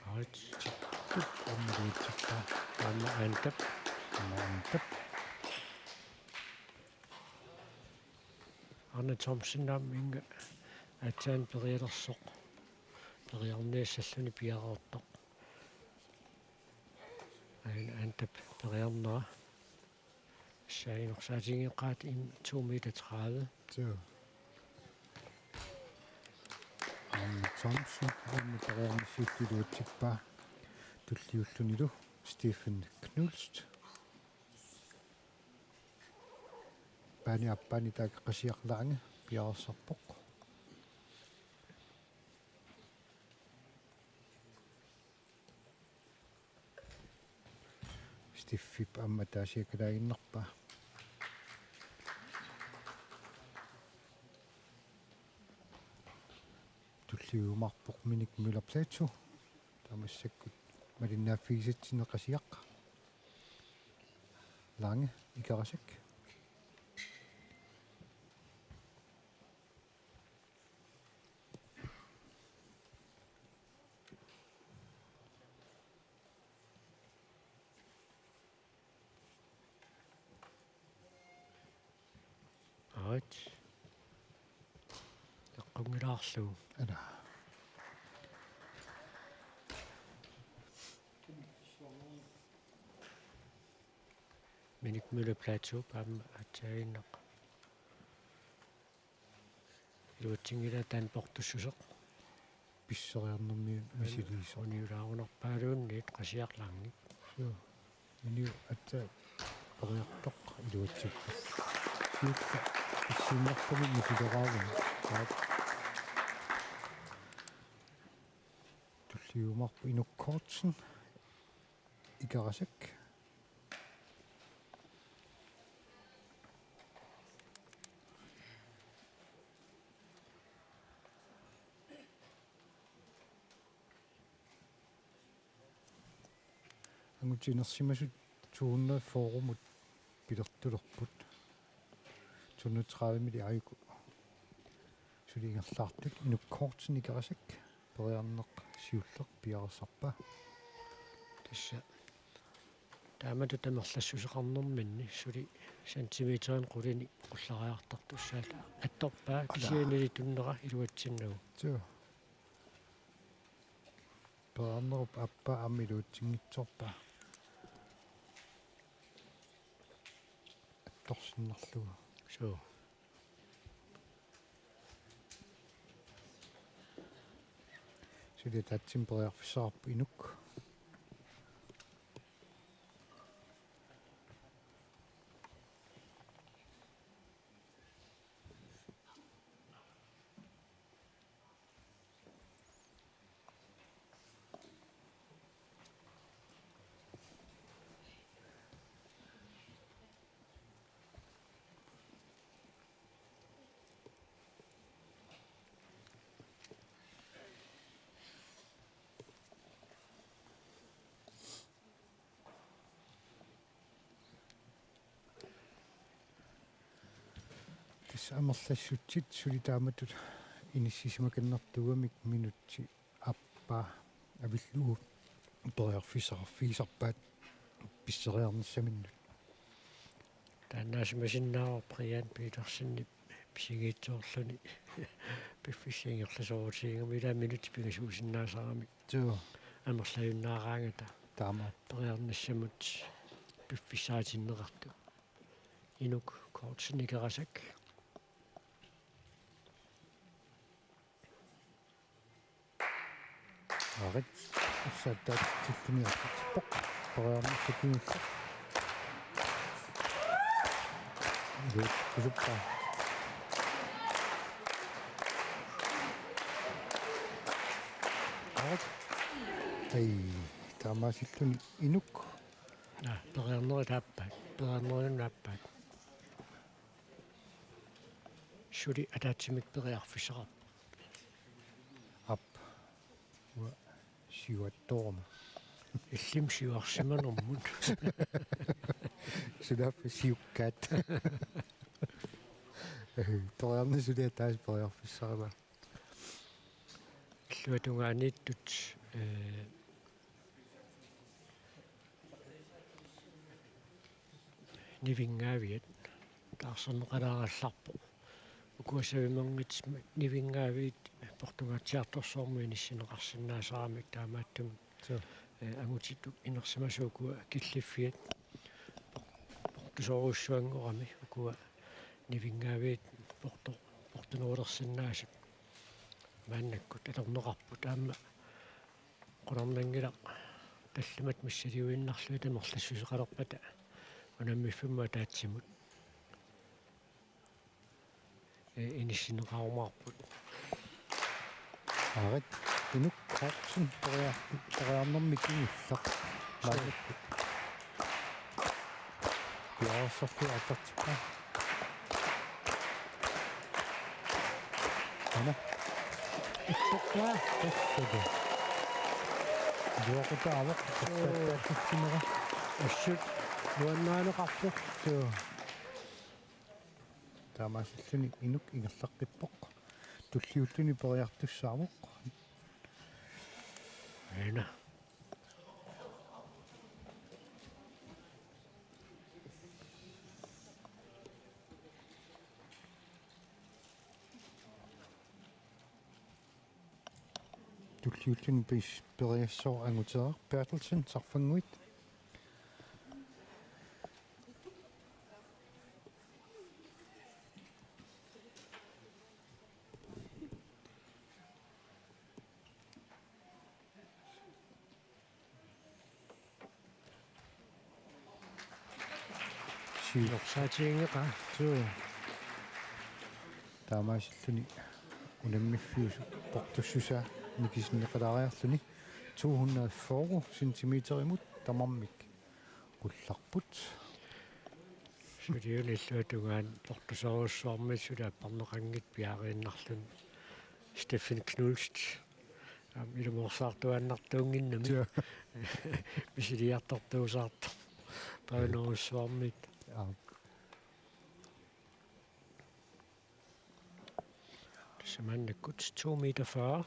Arit. Aamma iluatsippaa. Aamma Andap. Aamma Andap. Arne Thomsen aamma inga aatsaat perialersoq. Periarniassalluni piareertoq. Aajuna Andap periarnera. Sainorsaatingeqaat in to meter tredive. Suu. Arne Thomsen, aamma periarnissiutitut iluatsippaa. Tulliullunilu Stephen Knudsen. Paani aappaani taakku Qasiaq Lange piareersarpoq. Stiffip aamma ataasiakkalaaginnarpaa. Tulliujumaarpoq Minik Møller Platou. Taava massakkut malinnaaffigisatsinnik Qasiaq Lange, Ikerasak. Arit. Eqqunngilaarlugu. Ala. Minik Møller Platou aamma aatsaaginnaq. Iluatsinngilaa taanna portussuseq. Pisseriarnermiunut misiliisoq. Uniulaarunarpaaluunniit Qasiaq Langep. Suu. Uniu aatsaat periartoq iluatsippoq. Siulleq pissinnerluni misileraarunik. Aap. Tulliujumaarpoq Inuk Kortsen. Ikerasak. Angutit inersimasut to hundrede fyrremut pilertulerput. To hundrede tredive-mili aajuku suli ingerlaartut. Inuk Kortsen, Ikerasak. Periarneq siulleq piareersarpaa. Tassa. Taamatut tamerlassuseqarnerminni suli centimeterinik qulinik qullariartartussaallu attorpaa. Ala. Kisiannili tunnera iluatsinnagu. Suu. Periarnerup aappaa aamma iluatsinngitsoorpaa. Attorsinnarlugu. Suu. Suli ataatsimik periarfissaqarpoq Inuk. Tassa amerlassutsit suli taamatut inissisimakannertuugamik minutsit aappaa avillugu periarfissaqarfigisarpaat pisseriarnissaminnut. Taannaasimasinnaavoq Brian Petersenip Pisingiitsoorluni piffissap ingerlasoorutigigamik ilaa minutsit pingasuusinnaasarami. Suu. Amerlajunnaaraangata. Taama. Periarnissamut piffissaatinneqartoq. Inuk Kortsen Ikerasak. Aarit, assaattaatitilluni aatsippoq. Periarnissaq kingulleq. Iluat kusuppaa. Aarit. Ai, taamaasilluni Inuk. Naa, periarnerit aappaat. Periarnerinut aappaat. Suli ataatsimik periarfissaqarpoq. Aap. Uanga siuattoorama. Illimmi siuarsimanermut. Sulaaffa siukkaat. Toriarni suli ataaseq periarfissarama. Illuatungaaniittut, ee, nivinngaviat taarserneqalaarallarpoq. Ukua savimerngit nivinngaviit portungaatsiartorsuarmut inissinneqarsinnaasaramik taamaattumik. Suu. Ee, angutitut inersimasut ukua killiffiat por-, portusoorujussuanngorami ukua nivinngaviit porto-, portunerulersinnaasut maannakkut atorneqarput aamma. Qularnanngilaq tallimat missiliuinnarlugit amerlassuseqalerpata unammiffimmi ataatsimut, ee, inissinneqarumaarput. Aarit, Inuk Kortsen periar-, periarnermik kingulleq. Maannakkut. Piareersarlugu aallartippaa. Ana. Ippoqqa. Tassali. Juoqutaavoq. Suu. Tassaattaatitsinera. Assut nuannaaneqarpoq. Suu. Taamaasilluni Inuk ingerlaqqippoq. Tulliulluni periartussaavoq. Aana. Tulliulluni pis-, periassooq Anguteeraq Berthelsen, Sarfannguit. Siu. Inorsaatiginngeqaa. Suu. Taamaasilluni unammiffiusoq portussusaa nikisinneqalaariarluni to hundrede fyrre centimeterimut tamarmik qullarput. Suliuna illuatungaani portusoorujussuarmit suli apparneqanngitsoq piaariinnarluni Steffen Knudsen. Aamma ilumoorsaartuaannartuunnginnami. Joo. Misiliartortuusaartoq. Pajunerujussuarmit. Aap. Tassa maannakkut to meter fyrre.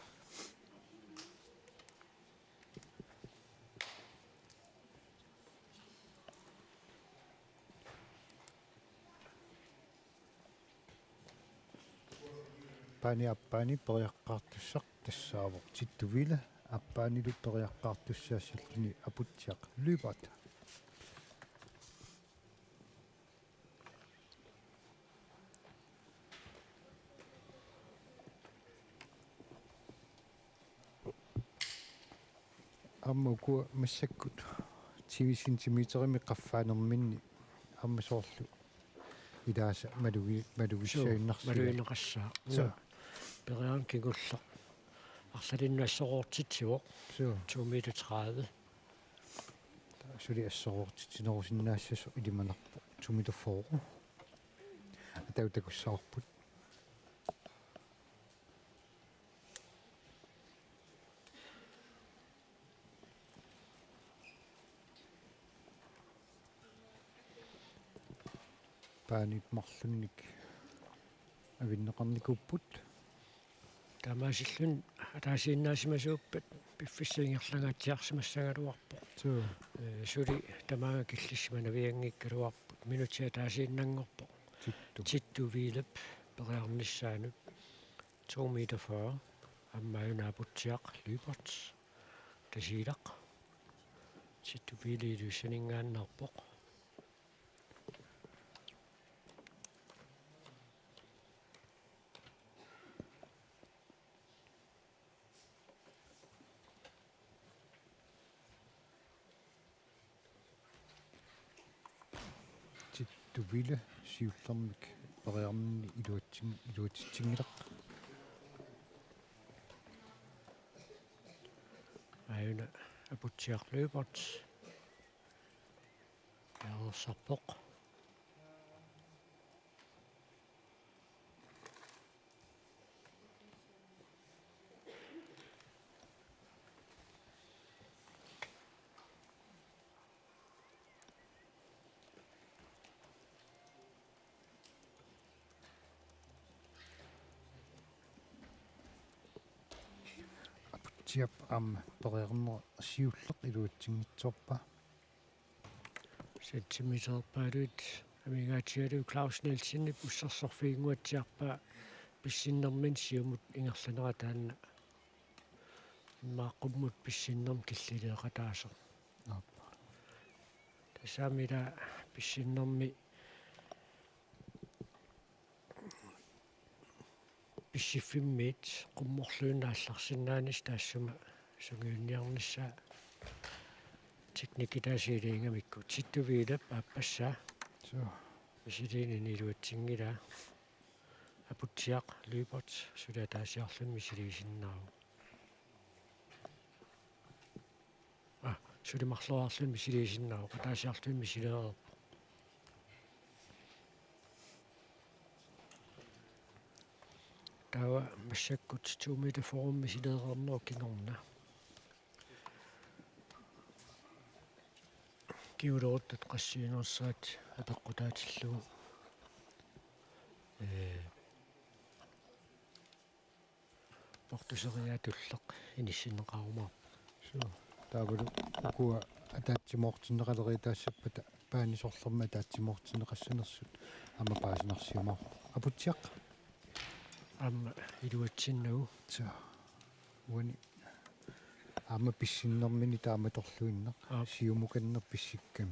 Paani aappaani periaqqaartussaq tassaavoq Tittu Wille, aappaanilu periaqqaartussaassalluni Aputsiaq Lyberth. Aamma ukua massakkut ti centimeterimik qaffaanerminni aamma soorlu ilaasa malugi-, malugissaginnarsivoq. Suu, malugineqassaaq. Suu. Periarneq kingulleq. Arlalinnut assoroortitsivoq. Suu. To meter tredive. Suli assoroortitsinerusinnaassasoq ilimanarpoq to meter fyrre. Atagu takussavarput. Paanit marlunnik avinneqarnikuupput. Taamaasilluni ataasiinnaasimasuppat piffissap ingerlangaatsiarsimassagaluarpoq. Suu. Ee, suli tamaanga killissimanavianngikkaluarput. Minutsit ataasiinnanngorpoq. Tittu. Tittu Vilep. periarnissaanut to meter fyrre, aamma Aajuna Aputsiaq Lyberth, Tasiilaq, Tittu Biilip iluassaninngaanneerpoq. Tittu Biilip siullermik periarnini iluatsin-, iluatsitsinngilaq. Aajuna Aputsiaq Lyberth periarnersarpoq. Aputsiap aamma periarneq siulleq iluatsinngitsoorpa? Centimeterpaaluit amigaatigalugu Claus Nielsenip ussersorfiginnguatsiarpaa pissinnermini siumut ingerlanera taanna. Immaqa qummut pissinnermi killileeqataasoq. Aap. Tassami ila pissinnermi pissiffimmiit qummorluinnaq aallarsinnaanissaq taassuma sungiunniarnissaa teknikki taasiilingamikku. Tittu Biilip aappassaa. Suu. Misiliinini iluatsinngilaa. Aputsiaq Lyberth suli ataasiarluni misiliisinnaavoq. Aa, suli marloriarluni misiliisinnaavoq, ataasiarluni misileereerpoq. Taava massakkut to meter fyrremi misileereernerup kingorna kingulleruttut qassiinersaat apeqqutaatillugu, ee, portuseriaatulleq inissinneqarumaarpoq. Suu. Taavalu ukua ataatsimoortinneqaleriataassappata paani sorlermi ataatsimoortinneqassanersut aamma paasinarsiumaarput. Aputsiaq. Aamma iluatsinnagu. Suu. Uani aamma pissinnermini taamatorluinnaq. Aap. Siumukanneq pissikkami.